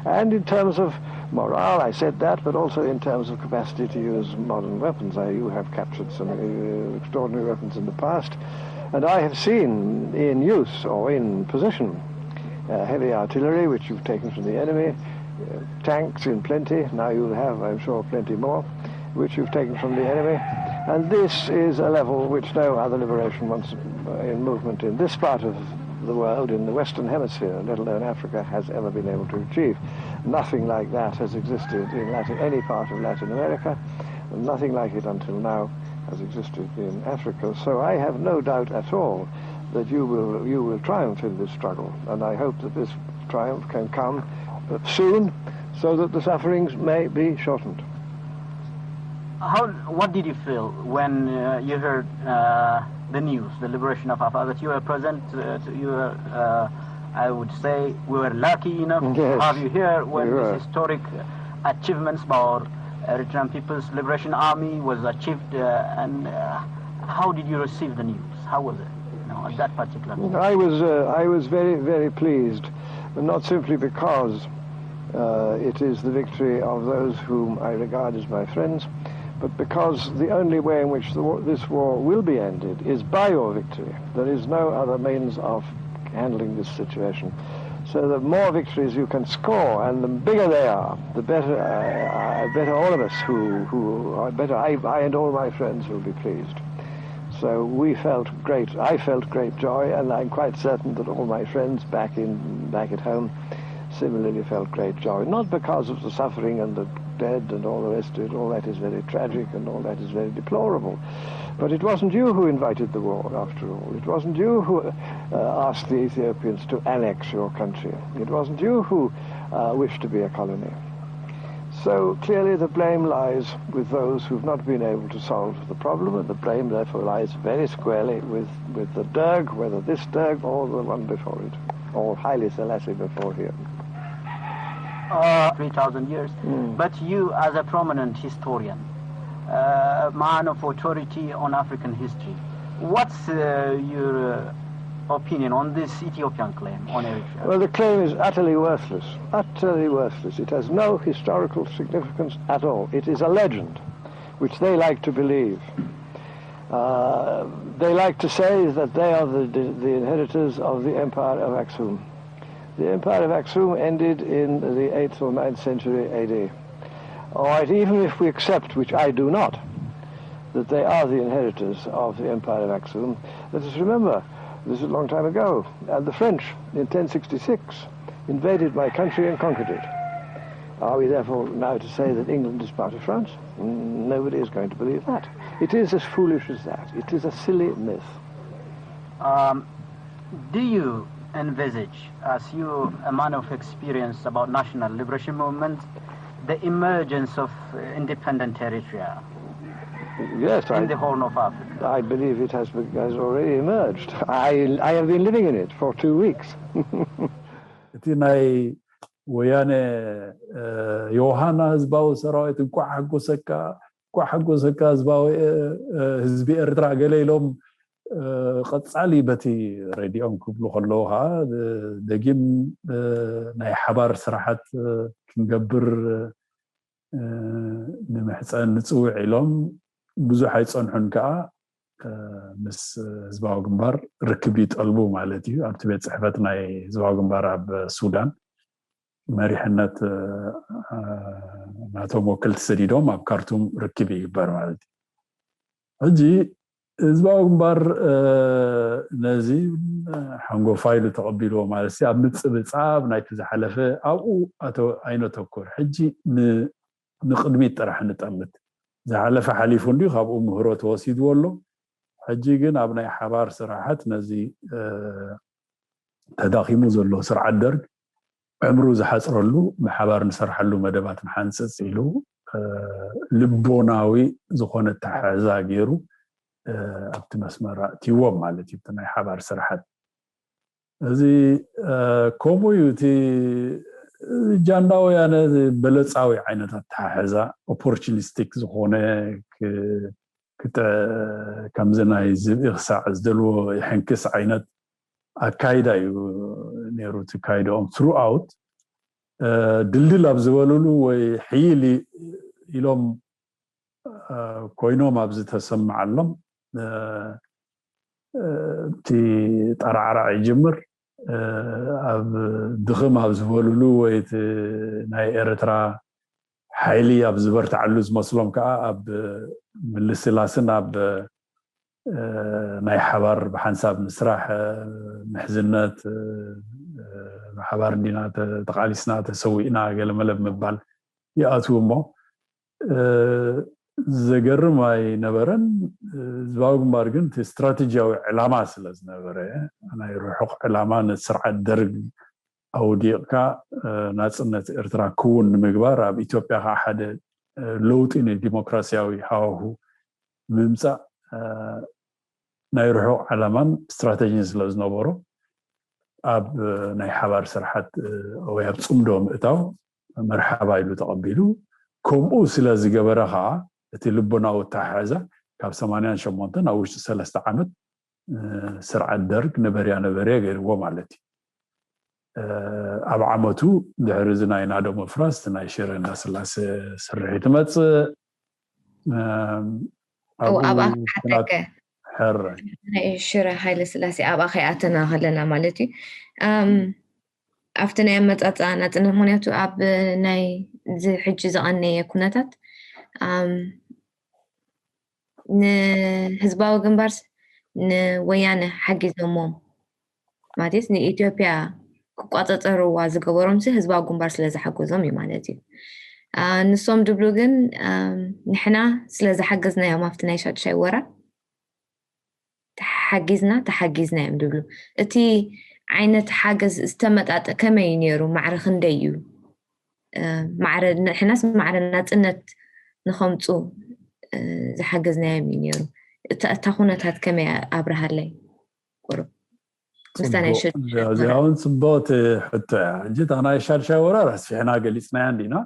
And in terms of morale, I said that, but also in terms of capacity to use modern weapons. I, you have captured some uh, extraordinary weapons in the past, and I have seen in use or in position uh, heavy artillery, which you've taken from the enemy, uh, tanks in plenty. Now you'll have, I'm sure, plenty more, which you've taken from the enemy. And this is a level which no other liberation wants uh, in movement in this part of the world in the Western Hemisphere, let alone Africa, has ever been able to achieve. Nothing like that has existed in Latin, any part of Latin America. Nothing like it until now has existed in Africa. So I have no doubt at all that you will, you will triumph in this struggle, and I hope that this triumph can come uh, soon so that the sufferings may be shortened. How? What did you feel when uh, you heard uh, the news, the liberation of Afar? That you were present, uh, to, you were, uh, I would say, we were lucky enough yes. to have you here when this historic achievements by our Eritrean People's Liberation Army was achieved, uh, and uh, how did you receive the news? How was it? You know, at that particular. Moment? I was, uh, I was very, very pleased, not simply because uh, it is the victory of those whom I regard as my friends, but because the only way in which the, this war will be ended is by your victory. There is no other means of handling this situation. So the more victories you can score, and the bigger they are, the better, uh, uh better all of us who, who are better, I, I and all my friends will be pleased. So we felt great, I felt great joy, and I'm quite certain that all my friends back in back at home similarly felt great joy, not because of the suffering and the dead and all the rest of it, all that is very tragic and all that is very deplorable. But it wasn't you who invited the war, after all. It wasn't you who uh, asked the Ethiopians to annex your country. It wasn't you who uh, wished to be a colony. So clearly the blame lies with those who've not been able to solve the problem, and the blame therefore lies very squarely with, with the Derg, whether this Derg or the one before it, or Haile Selassie before him. Uh, three thousand years. Mm. But you, as a prominent historian, uh, man of authority on African history, what's uh, your uh, opinion on this Ethiopian claim on Eritrea? Well, the claim is utterly worthless, utterly worthless. It has no historical significance at all. It is a legend, which they like to believe. Uh, they like to say that they are the, the inheritors of the Empire of Aksum. The Empire of Aksum ended in the eighth or ninth century A D. All right, even if we accept, which I do not, that they are the inheritors of the Empire of Aksum, let us remember, this is a long time ago, and the French in ten sixty-six invaded my country and conquered it. Are we therefore now to say that England is part of France? Nobody is going to believe that. It is as foolish as that. It is a silly myth. Um, do you envisage, as you, a man of experience about national liberation movement, the emergence of uh, independent Eritrea? Yes, in I, the Horn of Africa. I believe it has, has already emerged. I, I have been living in it for two weeks. እቲ ናይ ወያነ ዮሃና ህዝባዊ ሰራዊት እንኳዕ ሓጎሰካ፣ እንኳዕ ሓጎሰካ ህዝባዊ ህዝቢ ኤርትራ ገለ ኢሎም ቀጻሊ በቲ ሬድዮም ክብሉ ከለዉ ከዓ ደጊም ናይ ሓባር ስራሓት ክንገብር ንምሕፀን ንፅውዕ ኢሎም ብዙሕ ኣይፀንሑን ከዓ ምስ ህዝባዊ ግንባር ርክብ ይጠልቡ ማለት እዩ። ኣብቲ ቤት ፅሕፈት ናይ ህዝባዊ ግንባር ኣብ ሱዳን መሪሕነት ናቶም ወክልቲ ሰዲዶም ኣብ ካርቱም ርክብ ይግበር ማለት እዩ። ሕጂ ህዝባዊ ግንባር ነዚ ሓንጎፋይ ኢሉ ተቐቢልዎ ማለት እዩ። ኣብ ምጽብጻብ ናይቲ ዝሓለፈ ኣብኡ ኣይነተኩር። ሕጂ ንቕድሚት ጥራሕ ንጠምት። ዝሓለፈ ሓሊፉ እንድዩ፣ ካብኡ ምህሮ ተወሲድዎ ኣሎ። ሕጂ ግን ኣብ ናይ ሓባር ስራሓት ነዚ ተዳኺሙ ዘሎ ስርዓት ደርግ ዕምሩ ዝሓፅረሉ ብሓባር ንሰርሓሉ መደባት ንሓንፅፅ ኢሉ ልቦናዊ ዝኾነ ኣተሓሕዛ ገይሩ ኣብቲ መስመር ኣእትይዎም ማለት እዩ። ናይ ሓባር ስራሓት እዚ ከምኡ እዩ። እቲ ጃንዳ ወያነ በለፃዊ ዓይነት ኣተሓሕዛ ኦፖርቹኒስቲክ ዝኾነ ከምዚ ናይ ዝብኢ ክሳዕ ዝደልዎ ይሕንክስ ዓይነት ኣካይዳ እዩ ነይሩ። እቲ ካይዳኦም ትሩኣውት ድልድል ኣብ ዝበልሉ ወይ ሕይል ኢሎም ኮይኖም ኣብ ዝተሰምዓሎም እቲ ጠራዕራዕ ይጅምር። ኣብ ድኽም ኣብ ዝበልሉ ወይ ናይ ኤርትራ ሓይሊ ኣብ ዝበርትዓሉ ዝመስሎም ከዓ ኣብ ምልስላስን ኣብ ናይ ሓባር ብሓንሳብ ምስራሕ፣ ምሕዝነት፣ ብሓባር እንዲና ተቓሊስና ተሰዊእና ገለመለ ብምባል ይኣትዉ እሞ፣ ዘገርም ኣይነበረን። ህዝባዊ ግንባር ግን እቲ ስትራቴጂያዊ ዕላማ ስለ ዝነበረ፣ ናይ ርሑቕ ዕላማ ንስርዓት ደርግ ኣውዲቕካ ናፅነት ኤርትራ ክውን ንምግባር፣ ኣብ ኢትዮጵያ ከዓ ሓደ ለውጢ ንዲሞክራሲያዊ ሃዋሁ ምምፃእ ናይ ርሑቕ ዓላማን ስትራተጂን ስለ ዝነበሮ፣ ኣብ ናይ ሓባር ስርሓት ወይ ኣብ ፅምዶ ምእታው መርሓባ ኢሉ ተቐቢሉ። ከምኡ ስለ ዝገበረ ከዓ እቲ ልቦናዊ ኣተሓሕዛ ካብ ሰማንያን ሸሞንተን ኣብ ውሽጢ ሰለስተ ዓመት ስርዓት ደርግ ነበርያ ነበርያ ገይርዎ ማለት እዩ። ኣብ ዓመቱ ድሕሪ እዚ ናይ ናደው ምፍራስ ናይ ሽረ እንዳስላሴ ስርሒት ትመፅእ። ኣብኣ ክሓተከ ሕረ ናይ ሽረ ሃይለ ስላሴ ኣብኣ ከይኣተና ከለና ማለት እዩ። ኣብቲ ናይ ኣመፃፃ ናፅነት፣ ምክንያቱ ኣብ ናይ እዚ ሕጂ ዝቐነየ ኩነታት ንህዝባዊ ግንባርስ ንወያነ ሓጊዞሞም ማለት ንኢትዮጵያ ክቋፀፀርዋ ዝገበሮም ሲ ህዝባዊ ግንባር ስለ ዝሓገዞም እዩ ማለት እዩ። ንሶም ድብሉ ግን ንሕና ስለ ዝሓገዝናዮም ኣብቲ ናይ ሻድሻይ ወራር ተሓጊዝና ተሓጊዝና እዮም ድብሉ። እቲ ዓይነት ሓገዝ ዝተመጣጠ ከመይ እዩ ነይሩ? ማዕረ ክንደይ እዩ? ማዕረ ንሕናስ ማዕረ ናፅነት ንኸምፁ ዝሓገዝናዮም እዩ ነይሩ። እታ ኩነታት ከመይ ኣብርሃለይ? ቁሩብ ምስታ ናይ እዚኣውን ፅቡቕቲ ሕቶ እያ። ሕጂ እታ ናይ ሻድሻይ ወራር ኣስፊሕና ገሊፅናያ እንዲና።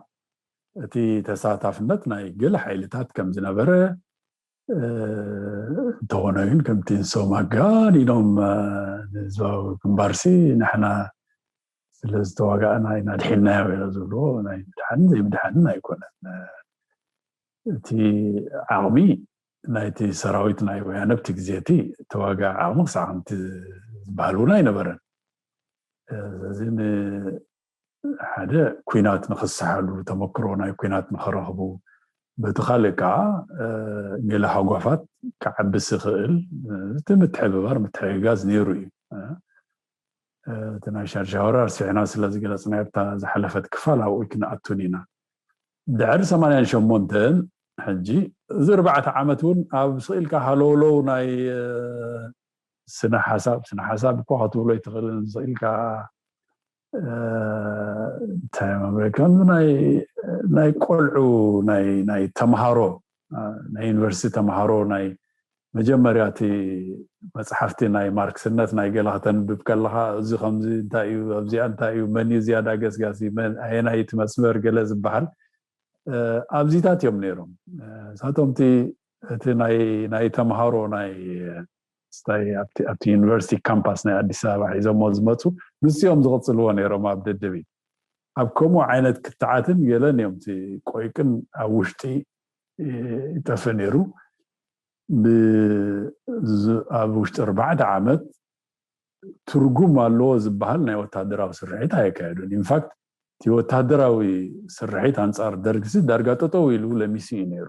እቲ ተሳታፍነት ናይ ገለ ሓይልታት ከም ዝነበረ፣ እንተኾነ ግን ከምቲ ንሶም ኣጋኒኖም ንህዝባዊ ግንባርሲ ንሕና ስለ ዝተዋጋእና ኢና ድሒንናዮ ኢሎ ዝብልዎ ናይ ምድሓንን ዘይምድሓንን ኣይኮነን። እቲ ዓቕሚ ናይቲ ሰራዊት ናይ ወያነ ኣብቲ ግዜ እቲ ተዋጋኢ ዓቕሚ ክሳዕ ከምቲ ዝበሃል እውን ኣይነበረን። ስለዚ ሓደ ኩናት ንክስሓሉ፣ ተመክሮ ናይ ኩናት ንክረኽቡ፣ በቲ ካልእ ከዓ ገለ ሃጓፋት ክዓቢ ዝኽእል እቲ ምትሕብባር ምትሕግጋዝ ነይሩ እዩ። እቲ ናይ ሻድሻይ ወራር ስሕና ስለ ዝገለፅናዮ ኣብታ ዝሓለፈት ክፋል ኣብኡ ክንኣቱን ኢና። ድሕሪ ሰማንያን ሸሞንተን ሕጂ እዚ ኣርባዕተ ዓመት እውን ኣብ ስኢልካ ሃለውለው ናይ ስነ ሓሳብ፣ ስነ ሓሳብ እኮ ክትብሎ ኣይትኽእልን፣ ስኢልካ እንታይ መምረ ከም ናይ ቆልዑ ናይ ተምሃሮ ናይ ዩኒቨርሲቲ ተምሃሮ ናይ መጀመርያ እቲ መፅሓፍቲ ናይ ማርክስነት ናይ ገለ ከተንብብ ከለካ እዚ ከምዚ እንታይ እዩ ኣብዚኣ እንታይ እዩ መን እዩ ዝያዳ ገስጋሲ መን ኣየናይ እቲ መስመር ገለ ዝበሃል ኣብዚታት እዮም ነይሮም። ንሳቶም እቲ ናይ ተምሃሮ ናይ ስታይ ኣብቲ ዩኒቨርሲቲ ካምፓስ ናይ ኣዲስ ኣበባ ሒዞሞ ዝመፁ ንስኦም ዝቕፅልዎ ነይሮም ኣብ ደደቢት። ኣብ ከምኡ ዓይነት ክትዓትን ገለን እዮም እቲ ቆይቅን ኣብ ውሽጢ ይጠፍእ ነይሩ። ኣብ ውሽጢ ኣርባዕተ ዓመት ትርጉም ኣለዎ ዝበሃል ናይ ወታደራዊ ስርሒት ኣየካየዱን። ኢንፋክት እቲ ወታደራዊ ስርሒት ኣንፃር ደርግሲ ዳርጋ ጠጠው ኢሉ ለሚሱ እዩ ነይሩ።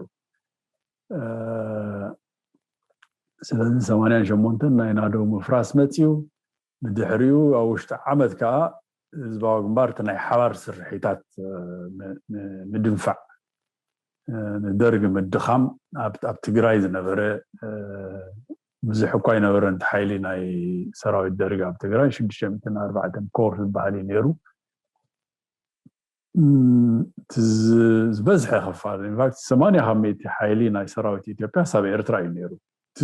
ስለዚ ሰማንያን ሸሞንተን ናይ ናደው ምፍራስ መፅዩ። ብድሕሪኡ ኣብ ውሽጢ ዓመት ከዓ ህዝባዊ ግንባር እቲ ናይ ሓባር ስርሒታት ምድንፋዕ ንደርግ ምድኻም ኣብ ትግራይ ዝነበረ ብዙሕ እኳ ኣይነበረን። እቲ ሓይሊ ናይ ሰራዊት ደርግ ኣብ ትግራይ ሽዱሽተ ሚእትን ኣርባዕተን ኮር ዝበሃል እዩ ነይሩ። ዝበዝሐ ክፋል ኢንፋክት ሰማንያ ካብ ሚእቲ ሓይሊ ናይ ሰራዊት ኢትዮጵያ ሳብ ኤርትራ እዩ ነይሩ። እቲ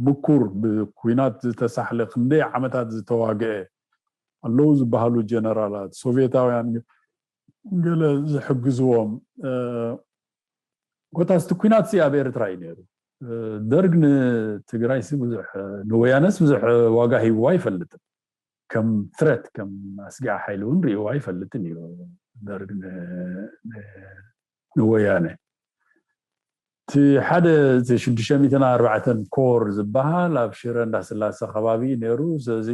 ምኩር ብኩናት ዝተሳሕለ ክንደይ ዓመታት ዝተዋግአ ኣለዉ ዝበሃሉ ጀነራላት ሶቪየታውያን ገለ ዝሕግዝዎም ኮታስ እቲ ኩናት ሲ ኣብ ኤርትራ እዩ ነይሩ። ደርግ ንትግራይ ሲ ብዙሕ ንወያነስ ብዙሕ ዋጋ ሂብዋ ኣይፈልጥን። ከም ትረት ከም ኣስጊኣ ሓይሊ እውን ሪእዋ ኣይፈልጥን እዩ ደርግ ንወያነ። እቲ ሓደ ሽዱሽተ ሚእትን ኣርባዕተን ኮር ዝበሃል ኣብ ሽረ እንዳስላሰ ከባቢ ነይሩ። ስለዚ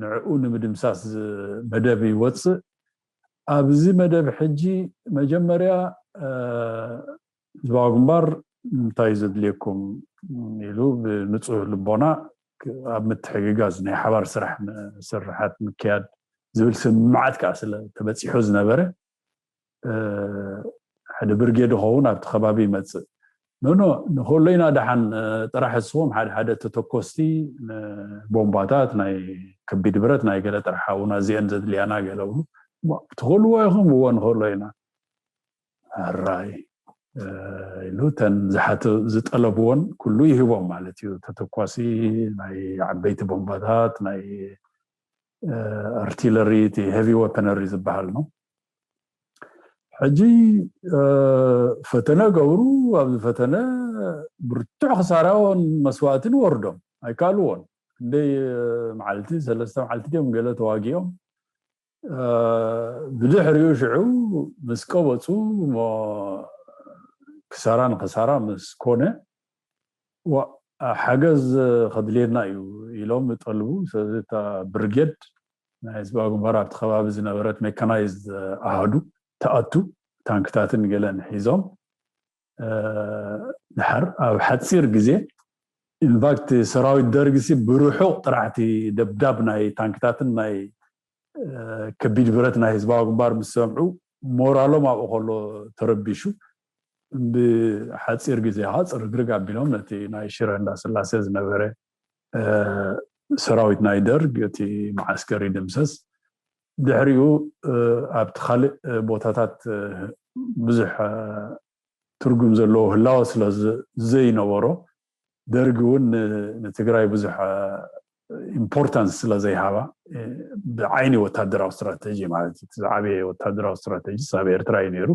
ንዕኡ ንምድምሳስ መደብ ይወፅእ። ኣብዚ መደብ ሕጂ መጀመርያ ህዝባዊ ግንባር እንታይ ዘድልየኩም ኢሉ ብንጹህ ልቦና ኣብ ምትሕግጋዝ ናይ ሓባር ስራሕ ስርሓት ምክያድ ዝብል ስምምዓት ከዓ ስለ ተበፂሑ ዝነበረ ሓደ ብርጌድ ኸውን ኣብቲ ከባቢ ይመፅእ። ኖኖ ንኸሎ ኢና ደሓን ጥራሕ እስኹም ሓደ ሓደ ተተኮስቲ ቦምባታት ናይ ከቢድ ብረት ናይ ገለ ጥራሕ ሃቡና እዚአን ዘድልያና ገለ ብሉ ትኸልዎ ኢኹም እዎ ንኸሎ ኢና ኣራይ ኢሉ ተን ዝሓተ ዝጠለብዎን ኩሉ ይህቦም ማለት እዩ። ተተኳሲ ናይ ዓበይቲ ቦምባታት ናይ ኣርቲለሪ እቲ ሄቪ ወፐነሪ ዝበሃል ነው። ሕጂ ፈተነ ገብሩ ኣብዚ ፈተነ ብርቱዕ ክሳራውን መስዋእትን ወርዶም ኣይካልዎን እንደይ መዓልቲ ሰለስተ መዓልቲ ድዮም ገለ ተዋጊኦም ብድሕሪኡ ሽዑ ምስ ቀበፁ ክሳራ ንክሳራ ምስ ኮነ ሓገዝ ከድልየና እዩ ኢሎም ይጠልቡ። ስለዚ እታ ብርጌድ ናይ ህዝባዊ ግንባር ኣብቲ ከባቢ ዝነበረት ሜካናይዝድ ኣሃዱ ተኣቱ ታንክታትን ገለን ሒዞም ድሓር ኣብ ሓፂር ግዜ ኢንፋክት ሰራዊት ደርግሲ ብርሑቕ ጥራሕቲ ደብዳብ ናይ ታንክታትን ናይ ከቢድ ብረት ናይ ህዝባዊ ግንባር ምስ ሰምዑ ሞራሎም ኣብኡ ከሎ ተረቢሹ ብሓፂር ግዜ ከዓ ፅርግርግ ኣቢሎም ነቲ ናይ ሽረ እንዳስላሴ ዝነበረ ሰራዊት ናይ ደርግ እቲ መዓስከር ይድምሰስ። ድሕሪኡ ኣብቲ ካልእ ቦታታት ብዙሕ ትርጉም ዘለዎ ህላወ ስለ ዘይነበሮ ደርግ እውን ንትግራይ ብዙሕ ኢምፖርታንስ ስለ ዘይሃባ ብዓይኒ ወታደራዊ ስትራተጂ ማለት እዩ ዝዓበየ ወታደራዊ ስትራተጂ ኣብ ኤርትራ እዩ ነይሩ።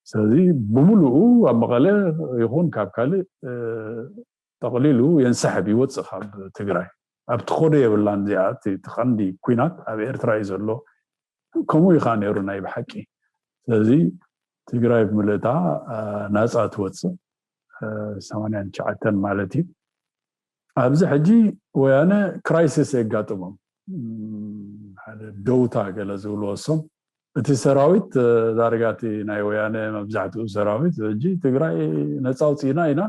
ስለዚ ብምሉኡ ኣብ መቐለ ይኹን ካብ ካልእ ጠቕሊሉ የንሳሕብ ይወፅእ ካብ ትግራይ ኣብ ትኸዶ የብላን እዚኣ እቲ ቀንዲ ኩናት ኣብ ኤርትራ እዩ ዘሎ። ከምኡ እዩ ከዓ ነይሩ ናይ ብሓቂ። ስለዚ ትግራይ ብምልእታ ናፃ ትወፅእ ሰማንያን ትሽዓተን ማለት እዩ። ኣብዚ ሕጂ ወያነ ክራይሲስ የጋጥሞም ሓደ ደውታ ገለ ዝብልዎ እሶም እቲ ሰራዊት ዳርጋ እቲ ናይ ወያነ መብዛሕትኡ ሰራዊት ሕጂ ትግራይ ነፃ ኣውፅእና ኢና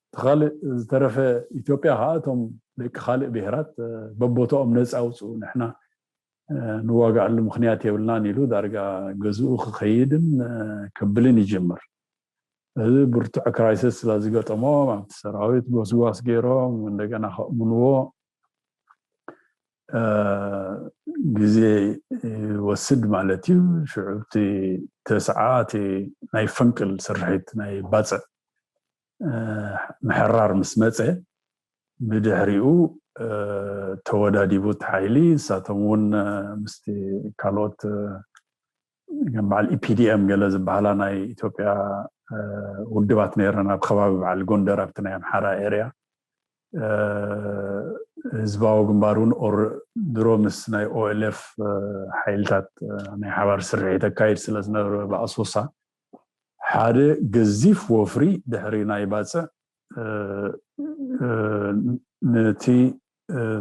እቲ ካልእ ዝተረፈ ኢትዮጵያ ከዓ እቶም ደቂ ካልእ ብሄራት በቦታኦም ነፃ ኣውፅኡ ንሕና ንዋጋኣሉ ምክንያት የብልናን ኢሉ ዳርጋ ገዝኡ ክኸይድን ክብልን ይጅምር። እዚ ብርቱዕ ክራይሲስ ስለ ዝገጠሞም ኣብቲ ሰራዊት ጎስጓስ ገይሮም እንደገና ከእምንዎ ግዜ ይወስድ ማለት እዩ። ሽዑ እቲ ተስዓ እቲ ናይ ፈንቅል ስርሒት ናይ ባፅዕ ምሕራር ምስ መፀ ብድሕሪኡ ተወዳዲቡ እቲ ሓይሊ ንሳቶም እውን ምስቲ ካልኦት ከም በዓል ኢፒዲኤም ገለ ዝበሃላ ናይ ኢትዮጵያ ውድባት ነይረን ኣብ ከባቢ በዓል ጎንደር ኣብቲ ናይ ኣምሓራ ኤርያ ህዝባዊ ግንባር እውን ድሮ ምስ ናይ ኦኤልኤፍ ሓይልታት ናይ ሓባር ስርሒት ኣካይድ ስለ ዝነበረ ብኣሶሳ ሓደ ገዚፍ ወፍሪ ድሕሪ ናይ ባፅዕ ነቲ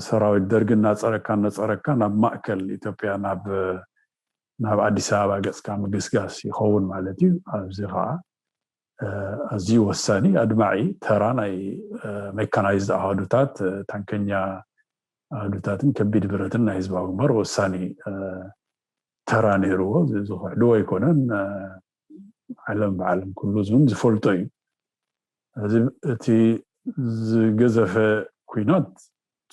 ሰራዊት ደርግ እናፀረካ እናፀረካ ናብ ማእከል ኢትዮጵያ ናብ ናብ ኣዲስ ኣበባ ገፅካ ምግስጋስ ይኸውን ማለት እዩ። ኣብዚ ከዓ ኣዝዩ ወሳኒ ኣድማዒ ተራ ናይ ሜካናይዝድ ኣሃዱታት ታንከኛ ኣሃዱታትን ከቢድ ብረትን ናይ ህዝባዊ ግንባር ወሳኒ ተራ ነይርዎ። ዝኽሕድዎ ኣይኮነን። ዓለም ብዓለም ኩሉ እውን ዝፈልጦ እዩ። እዚ እቲ ዝገዘፈ ኩናት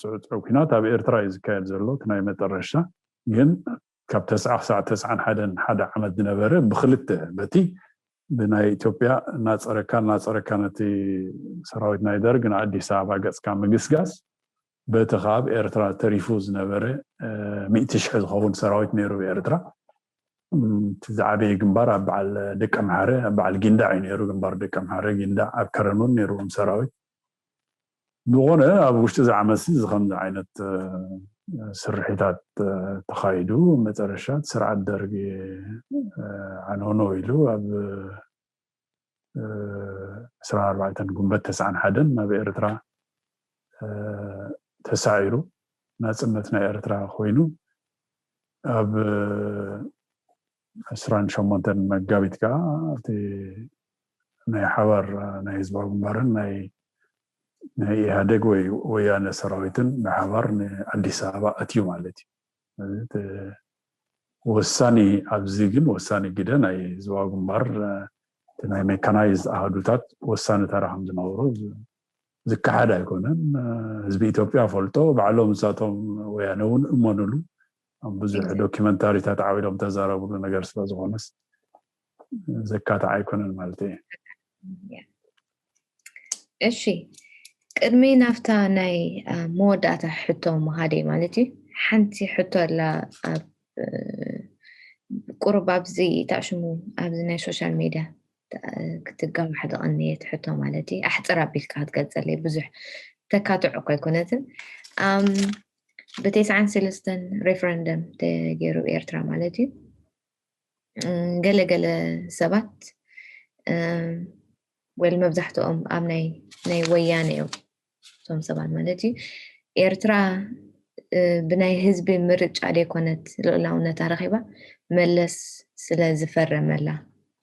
ፅዕፅዕ ኩናት ኣብ ኤርትራ እዩ ዝካየድ ዘሎ እቲ ናይ መጠረሻ ግን ካብ ተስዓ ክሳዕ ተስዓን ሓደን ሓደ ዓመት ዝነበረ ብክልተ በቲ ብናይ ኢትዮጵያ እናፀረካ እናፀረካ ነቲ ሰራዊት ናይ ደርግ ንኣዲስ ኣበባ ገፅካ ምግስጋስ በቲ ካብ ኤርትራ ተሪፉ ዝነበረ ሚእቲ ሽሕ ዝኸውን ሰራዊት ነይሩ ኤርትራ እቲ ዝዓበየ ግንባር ኣብ በዓል ደቀምሓረ ኣብ በዓል ጊንዳዕ እዩ ነይሩ ግንባር ደቀምሓረ ጊንዳዕ ኣብ ከረን እውን ነይርዎም ሰራዊት ዝኾነ ኣብ ውሽጢ እዚ ዓመት እዚ ከምዚ ዓይነት ስርሒታት ተኻይዱ መጨረሻ ስርዓት ደርጊ ዓኖኖ ኢሉ ኣብ ዕስራን ኣርባዕተን ጉንበት ተስዓን ሓደን ናብ ኤርትራ ተሳዒሩ ናፅነት ናይ ኤርትራ ኮይኑ ኣብ ዕስራን ሸሞንተን መጋቢት ከዓ እቲ ናይ ሓባር ናይ ህዝባዊ ግንባርን ናይ ናይ ኢህኣደግ ወይ ወያነ ሰራዊትን ብሓባር ንኣዲስ ኣበባ ኣትዩ ማለት እዩ። ስለዚ እቲ ወሳኒ ኣብዚ ግን ወሳኒ ግደ ናይ ህዝባዊ ግንባር እቲ ናይ ሜካናይዝ ኣሃዱታት ወሳኒ ተራ ከም ዝነበሮ ዝከሓድ ኣይኮነን። ህዝቢ ኢትዮጵያ ፈልጦ፣ ባዕሎም ንሳቶም ወያነ እውን እመኑሉ። ኣብ ብዙሕ ዶኪመንታሪታት ዓቢሎም ተዛረብሉ ነገር ስለ ዝኾነስ ዘካትዕ ኣይኮነን ማለት እዩ። እሺ፣ ቅድሚ ናብታ ናይ መወዳእታ ሕቶ ምኻደይ ማለት እዩ፣ ሓንቲ ሕቶ ኣላ ኣብ ቁሩብ ኣብዚ ታሽሙ ኣብዚ ናይ ሶሻል ሜድያ ክትጋባሕ ዝቐነየት ሕቶ ማለት እዩ። ኣሕፅር ኣቢልካ ክትገልፀለይ፣ ብዙሕ ተካትዖ እኮ ኣይኮነትን። ብተስዓን ሰለስተን ሬፈረንደም ተገይሩ ኤርትራ ማለት እዩ። ገለገለ ሰባት ወል መብዛሕትኦም ኣብ ናይ ናይ ወያነ እዮም እቶም ሰባት ማለት እዩ። ኤርትራ ብናይ ህዝቢ ምርጫ ደይኮነት ልኡላውነታ ረኺባ፣ መለስ ስለ ዝፈረመላ፣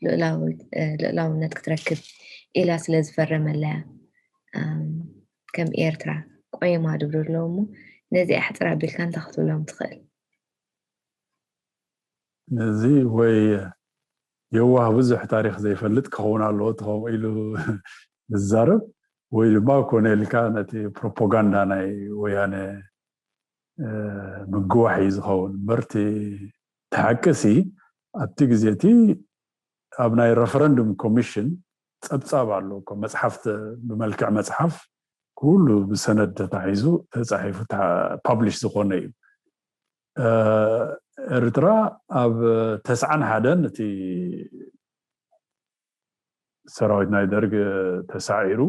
ልኡላውነት ክትረክብ ኢላ ስለ ዝፈረመላ እያ ከም ኤርትራ ቆይማ ድብሉ ኣለዉ። እሞ ነዚ ኣሕፅር ኣቢልካ እንታይ ክትብሎም ትኽእል? ነዚ ወይ የዋህ ብዙሕ ታሪክ ዘይፈልጥ ክኸውን ኣለዎ ከምኡ ኢሉ ዝዛረብ፣ ወይ ድማ ኮነ ኢልካ ነቲ ፕሮፓጋንዳ ናይ ወያነ ምግዋሕ እዩ ዝኸውን። እምበርቲ ተሓቅሲ ኣብቲ ግዜ እቲ ኣብ ናይ ረፈረንዱም ኮሚሽን ፀብፃብ ኣሎ እኮ፣ መፅሓፍ ብመልክዕ መፅሓፍ ኩሉ ብሰነድ ተታሒዙ ተፃሒፉ ፓብሊሽ ዝኾነ እዩ። ኤርትራ ኣብ ተስዓን ሓደን እቲ ሰራዊት ናይ ደርግ ተሳዒሩ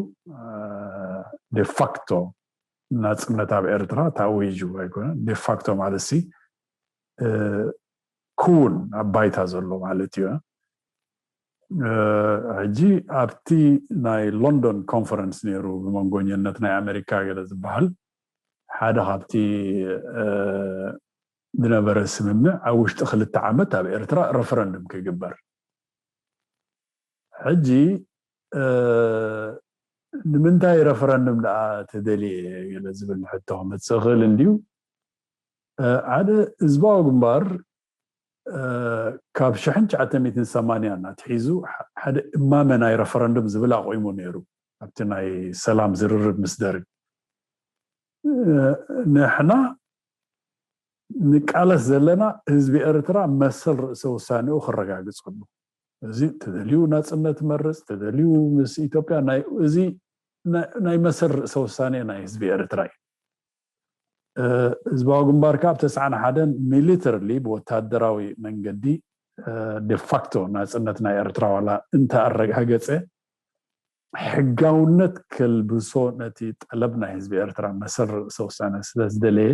ዴፋክቶ ናፅነት ኣብ ኤርትራ ታዊጁ ኣይኮነን። ዴፋክቶ ማለት ሲ ክውን ኣብ ባይታ ዘሎ ማለት እዩ። ሕጂ ኣብቲ ናይ ሎንዶን ኮንፈረንስ ነይሩ ብመንጎኘነት ናይ ኣሜሪካ ገለ ዝበሃል ሓደ ካብቲ ዝነበረ ስምምዕ ኣብ ውሽጢ ክልተ ዓመት ኣብ ኤርትራ ረፈረንዱም ክግበር። ሕጂ ንምንታይ ረፈረንዱም ደኣ ተደልየ ገለ ዝብል ሕቶ ክመፅእ ይኽእል እንድዩ። ሓደ ህዝባዊ ግንባር ካብ ሽሕን ትሽዓተ ሚእትን ሰማንያን ኣትሒዙ ሓደ እማመ ናይ ረፈረንዱም ዝብል ኣቑሙ ነይሩ ኣብቲ ናይ ሰላም ዝርርብ ምስ ደርግ። ንሕና ንቃለስ ዘለና ህዝቢ ኤርትራ መሰል ርእሰ ውሳኔኡ ክረጋግጸሉ፣ እዚ ተደልዩ ናጽነት መርጽ፣ ተደልዩ ምስ ኢትዮጵያ፣ እዚ ናይ መሰል ርእሰ ውሳኔ ናይ ህዝቢ ኤርትራ እዩ። ህዝባዊ ግንባር ካብ ተስዓን ሓደን ሚሊተርሊ ብወታደራዊ መንገዲ ዴፋክቶ ናጽነት ናይ ኤርትራ ዋላ እንተ ኣረጋገጸ፣ ሕጋውነት ከልብሶ ነቲ ጠለብ ናይ ህዝቢ ኤርትራ መሰል ርእሰ ውሳነ ስለ ዝደለየ፣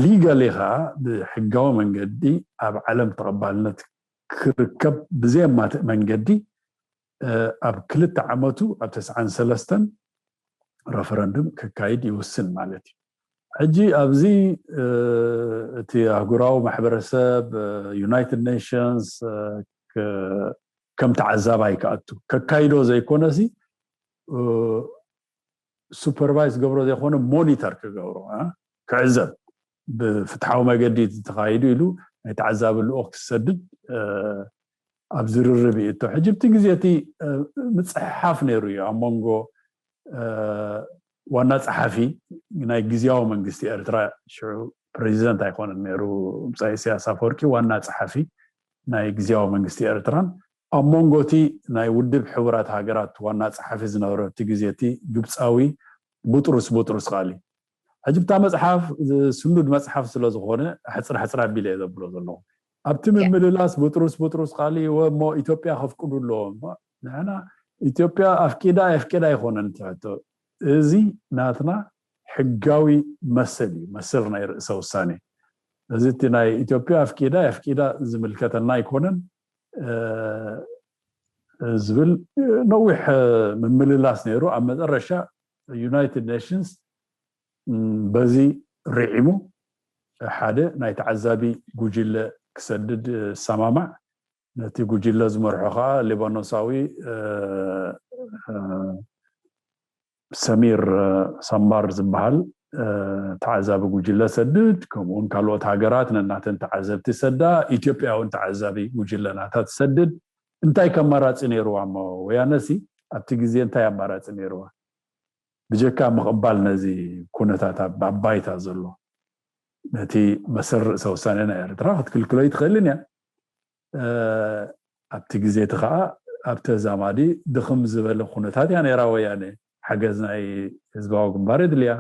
ሊጋሊ ከዓ ብሕጋዊ መንገዲ ኣብ ዓለም ተቐባልነት ክርከብ ብዘየማትእ መንገዲ ኣብ ክልተ ዓመቱ ኣብ ተስዓን ሰለስተን ረፈረንዱም ክካይድ ይውስን ማለት እዩ። ሕጂ ኣብዚ እቲ ኣህጉራዊ ማሕበረሰብ፣ ዩናይትድ ኔሽንስ ከም ተዓዛባይ ክኣቱ፣ ከካይዶ ዘይኮነሲ ሱፐርቫይዝ ገብሮ ዘይኮነ ሞኒተር ክገብሮ፣ ክዕዘብ፣ ብፍትሓዊ መገዲ ተኻይዱ ኢሉ ናይ ተዓዛቢ ልኡኽ ክሰድድ ኣብ ዝርርብ ይእቶ። ሕጂ ብቲ ግዜ እቲ ምፅሕሓፍ ነይሩ እዩ ኣብ መንጎ ዋና ፀሓፊ ናይ ግዝያዊ መንግስቲ ኤርትራ፣ ሽዑ ፕሬዚደንት ኣይኮነን ነይሩ፣ ብፃይ ኢሳያስ ኣፈወርቂ ዋና ፀሓፊ ናይ ግዝያዊ መንግስቲ ኤርትራን ኣብ መንጎ እቲ ናይ ውድብ ሕቡራት ሃገራት ዋና ፀሓፊ ዝነበረ እቲ ግዜ እቲ ግብፃዊ ቡጥሩስ ቡጥሩስ ቃሊ። ሕጂ ብታ መፅሓፍ ስኑድ መፅሓፍ ስለ ዝኾነ ሕፅር ሕፅር ኣቢለ እየ ዘብሎ ዘለኹ። ኣብቲ ምምልላስ ቡጥሩስ ቡጥሩስ ቃሊ ወሞ ኢትዮጵያ ከፍቅዱ ኣለዎም። ንሕና ኢትዮጵያ ኣፍቂዳ ኣየፍቂዳ ኣይኮነን ትሕቶ፣ እዚ ናትና ሕጋዊ መሰል እዩ፣ መሰል ናይ ርእሰ ውሳኔ። እዚ እቲ ናይ ኢትዮጵያ ኣፍቂዳ ኣየፍቂዳ ዝምልከተና ኣይኮነን ዝብል ነዊሕ ምምልላስ ነይሩ። ኣብ መጨረሻ ዩናይትድ ኔሽንስ በዚ ርዒሙ ሓደ ናይ ተዓዛቢ ጉጅለ ክሰድድ ዝሰማማዕ። ነቲ ጉጅለ ዝመርሖ ከዓ ሊባኖሳዊ ሰሚር ሳምባር ዝበሃል ተዓዛቢ ጉጅለ ሰድድ፣ ከምኡውን ካልኦት ሃገራት ነናተን ተዓዘብቲ ሰዳ፣ ኢትዮጵያ እውን ተዓዛቢ ጉጅለ ናታ ትሰድድ። እንታይ ከማራፂ ነይርዋ እሞ? ወያነሲ ኣብቲ ግዜ እንታይ ኣማራፂ ነይርዋ? ብጀካ ምቕባል ነዚ ኩነታት ኣብ ባይታ ዘሎ፣ ነቲ መሰር ርእሰ ውሳኔ ናይ ኤርትራ ክትክልክሎ ይትኽእልን እያ። ኣብቲ ግዜ እቲ ከዓ ኣብ ተዛማዲ ድኽም ዝበለ ኩነታት እያ ነይራ ወያነ። ሓገዝ ናይ ህዝባዊ ግንባር የድልያ።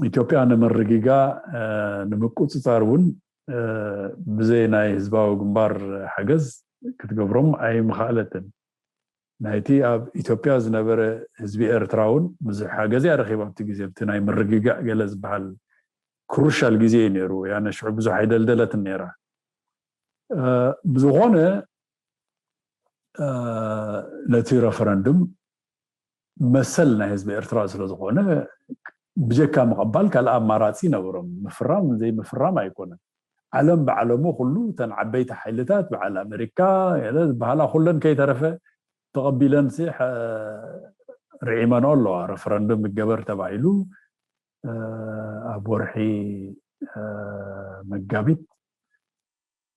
ኢትዮጵያ ንምርግጋ ንምቁፅፃር እውን ብዘይ ናይ ህዝባዊ ግንባር ሓገዝ ክትገብሮም ኣይምኸኣለትን። ናይቲ ኣብ ኢትዮጵያ ዝነበረ ህዝቢ ኤርትራ እውን ብዙሕ ሓገዝ እያ ረኺባ ኣብቲ ግዜ፣ ኣብቲ ናይ ምርግጋእ ገለ ዝበሃል ክሩሻል ግዜ እዩ ነይሩ። ያነ ሽዑ ብዙሕ ኣይደልደለትን ነይራ። ብዝኾነ ነቲ ረፈረንዱም መሰል ናይ ህዝቢ ኤርትራ ስለዝኾነ ብጀካ ምቕባል ካልእ ኣማራፂ ነበሮም። ምፍራም ዘይምፍራም ኣይኮነን። ዓለም ብዓለሙ ኩሉ እተን ዓበይቲ ሓይልታት በዓል ኣሜሪካ ዝበሃላ ኩለን ከይተረፈ ተቐቢለን ርዒመኖ ኣለዋ። ረፈረንዱም ይገበር ተባሂሉ ኣብ ወርሒ መጋቢት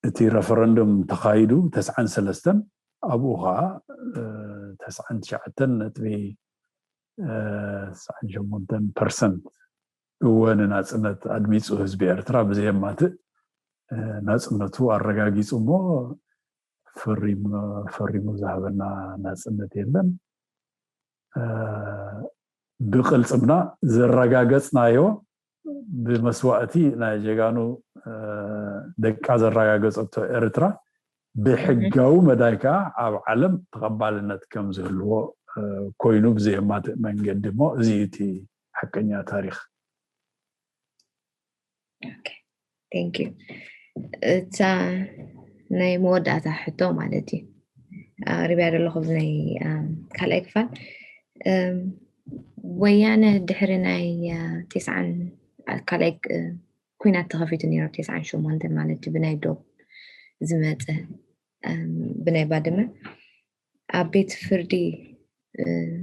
እቲ ረፈረንዱም ተኻይዱ ተስዓን ሰለስተን፣ ኣብኡ ከዓ ተስዓን ትሽዓተን ነጥቢ ተስዓን ሸሞንተን ፐርሰንት እወ ንናፅነት ኣድሚፁ ህዝቢ ኤርትራ ብዘየማትእ ናፅነቱ ኣረጋጊፁ እሞ ፈሪሙ ዝሃበና ናፅነት የለን። ብቕልፅምና ዘረጋገፅናዮ ብመስዋእቲ ናይ ጀጋኑ ደቃ ዘረጋገፀቶ ኤርትራ ብሕጋዊ መዳይ ከዓ ኣብ ዓለም ተቐባልነት ከም ዝህልዎ ኮይኑ ብዘየማትእ መንገዲ እሞ እዚ እዩ እቲ ሓቀኛ ታሪኽ። እታ ናይ መወዳእታ ሕቶ ማለት እዩ ኣቅሪብያ ዘለኹ ናይ ካልኣይ ክፋል። ወያነ ድሕሪ ናይ ቴስዓን ካልኣይ ኩናት ተኸፊቱ ነይሩ ቴስዓን ሸሞንተን ማለት እዩ ብናይ ዶብ ዝመፀ ብናይ ባድመ ኣብ ቤት ፍርዲ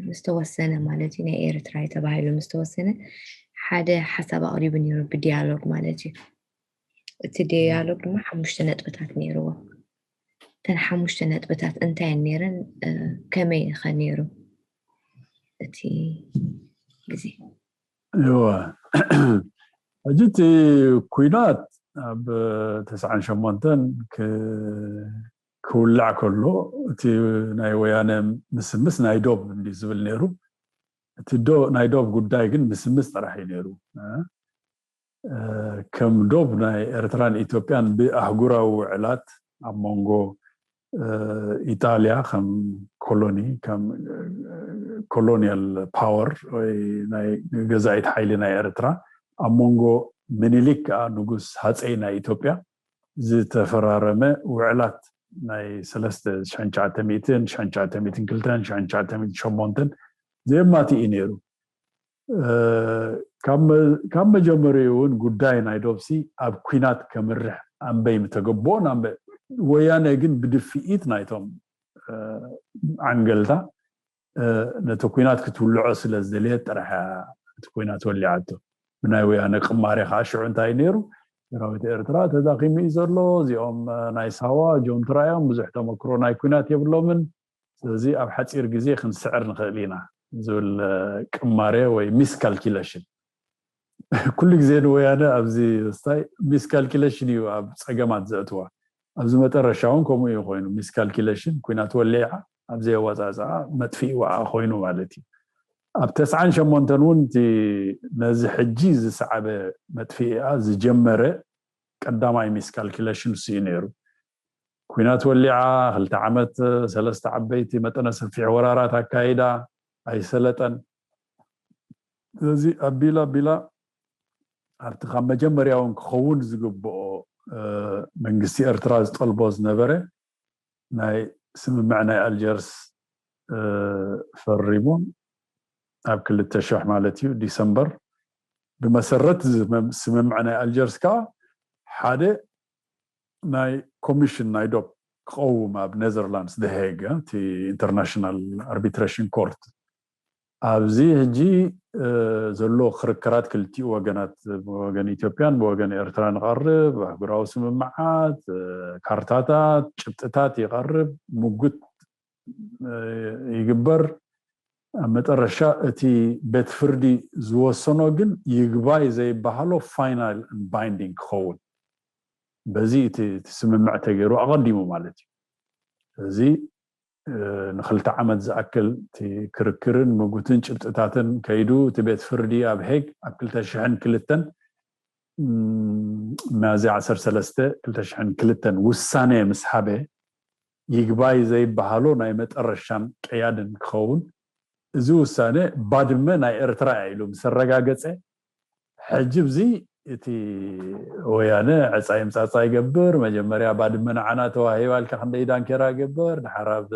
ምስተወሰነ ማለት እዩ ናይ ኤርትራ ተባሂሉ ምስተወሰነ ሓደ ሓሳብ ኣቕሪቡ ነይሩ ብዲያሎግ ማለት እዩ። እቲ ዲያሎግ ድማ ሓሙሽተ ነጥብታት ነይርዎ። እተን ሓሙሽተ ነጥብታት እንታይ ነይረን? ከመይ ከ ነይሩ እቲ ግዜ? እወ ሕጂ እቲ ኩናት ኣብ ተስዓን ሸሞንተን ክውላዕ ከሎ እቲ ናይ ወያነ ምስምስ ናይ ዶብ እንዲ ዝብል ነይሩ። እቲ ናይ ዶብ ጉዳይ ግን ምስምስ ጥራሕ እዩ ነይሩ። ከም ዶብ ናይ ኤርትራን ኢትዮጵያን ብኣህጉራዊ ውዕላት ኣብ መንጎ ኢጣልያ ከም ኮሎኒ ከም ኮሎኒያል ፓወር ወይ ናይ ገዛኢት ሓይሊ ናይ ኤርትራ ኣብ መንጎ ምኒሊክ ከዓ ንጉስ ሃፀይ ናይ ኢትዮጵያ ዝተፈራረመ ውዕላት ናይ ሰለስተ ሸንቻተ ሚእትን ሸንቻተ ሚእትን ክልተን ሸንቻተ ሚእትን ሸሞንተን ዘየማቲ እዩ ነይሩ። ካብ መጀመሪኡ እውን ጉዳይ ናይ ዶብሲ ኣብ ኩናት ከምርሕ ኣንበይ ምተገቦ ወያነ ግን ብድፍኢት ናይቶም ዓንገልታ ነቲ ኩናት ክትውልዖ ስለ ዝደለየት ጥራሕ እቲ ኩናት ወሊዓቶ። ብናይ ወያነ ቅማሬ ከዓ ሽዑ እንታይ ነይሩ? ሰራዊት ኤርትራ ተዳኺሙ እዩ ዘሎ፣ እዚኦም ናይ ሳዋ ጆንትራ እዮም፣ ብዙሕ ተመክሮ ናይ ኩናት የብሎምን፣ ስለዚ ኣብ ሓፂር ግዜ ክንስዕር ንኽእል ኢና ዝብል ቅማሬ ወይ ሚስ ካልኪለሽን። ኩሉ ግዜ ንወያነ ኣብዚ ስታይ ሚስ ካልኪለሽን እዩ ኣብ ፀገማት ዘእትዋ። ኣብዚ መጠረሻ እውን ከምኡ እዩ ኮይኑ፣ ሚስ ካልኪለሽን ኩናት ወሊዓ ኣብ ዘየወፃፅኣ መጥፊኢ ወዓ ኮይኑ ማለት እዩ። ኣብ ተስዓን ሸሞንተን እውን ነዚ ሕጂ ዝሰዓበ መጥፊኢኣ ዝጀመረ ቀዳማይ ሚስ ካልኪለሽን እሱ እዩ ነይሩ። ኩናት ወሊዓ ክልተ ዓመት ሰለስተ ዓበይቲ መጠነ ሰፊሕ ወራራት ኣካይዳ ኣይሰለጠን። ስለዚ ኣቢላ ኣቢላ ኣብቲ ካብ መጀመርያ እውን ክኸውን ዝግብኦ መንግስቲ ኤርትራ ዝጠልቦ ዝነበረ ናይ ስምምዕ ናይ ኣልጀርስ ፈሪሙ ኣብ ክልተ ሽሕ ማለት እዩ ዲሰምበር ብመሰረት ስምምዕ ናይ ኣልጀርስ ከዓ ሓደ ናይ ኮሚሽን ናይ ዶብ ክቐውም ኣብ ኔዘርላንድስ ደሄግ እቲ ኢንተርናሽናል ኣርቢትሬሽን ኮርት ኣብዚ ሕጂ ዘሎ ክርክራት ክልቲኡ ወገናት ብወገን ኢትዮጵያን ብወገን ኤርትራ ንቐርብ ኣህጉራዊ ስምምዓት ካርታታት ጭብጥታት ይቐርብ ምጉት ይግበር ኣብ መጠረሻ እቲ ቤት ፍርዲ ዝወሰኖ ግን ይግባይ ዘይበሃሎ ፋይናል ባይንዲንግ ክኸውን በዚ እቲ ስምምዕ ተገይሩ ኣቐዲሙ ማለት እዩ እዚ ንክልተ ዓመት ዝኣክል እቲ ክርክርን ምጉትን ጭብጥታትን ከይዱ እቲ ቤት ፍርዲ ኣብ ሄግ ኣብ ክልተ ሽሕን ክልተን ሚያዝያ ዓሰርተ ሰለስተ ክልተ ሽሕን ክልተን ውሳኔ ምስ ሃበ ይግባይ ዘይበሃሎ ናይ መጠረሻን ቀያድን ክኸውን እዚ ውሳኔ ባድመ ናይ ኤርትራ እያ ኢሉ ምስ ኣረጋገጸ ሕጂ ብዚ እቲ ወያነ ዕፃይ ምፃፃ ይገብር መጀመርያ ባድመ ንዓና ተዋሂባ ኢልካ ክንደይ ዳንኬራ ይገብር ድሓር ኣብ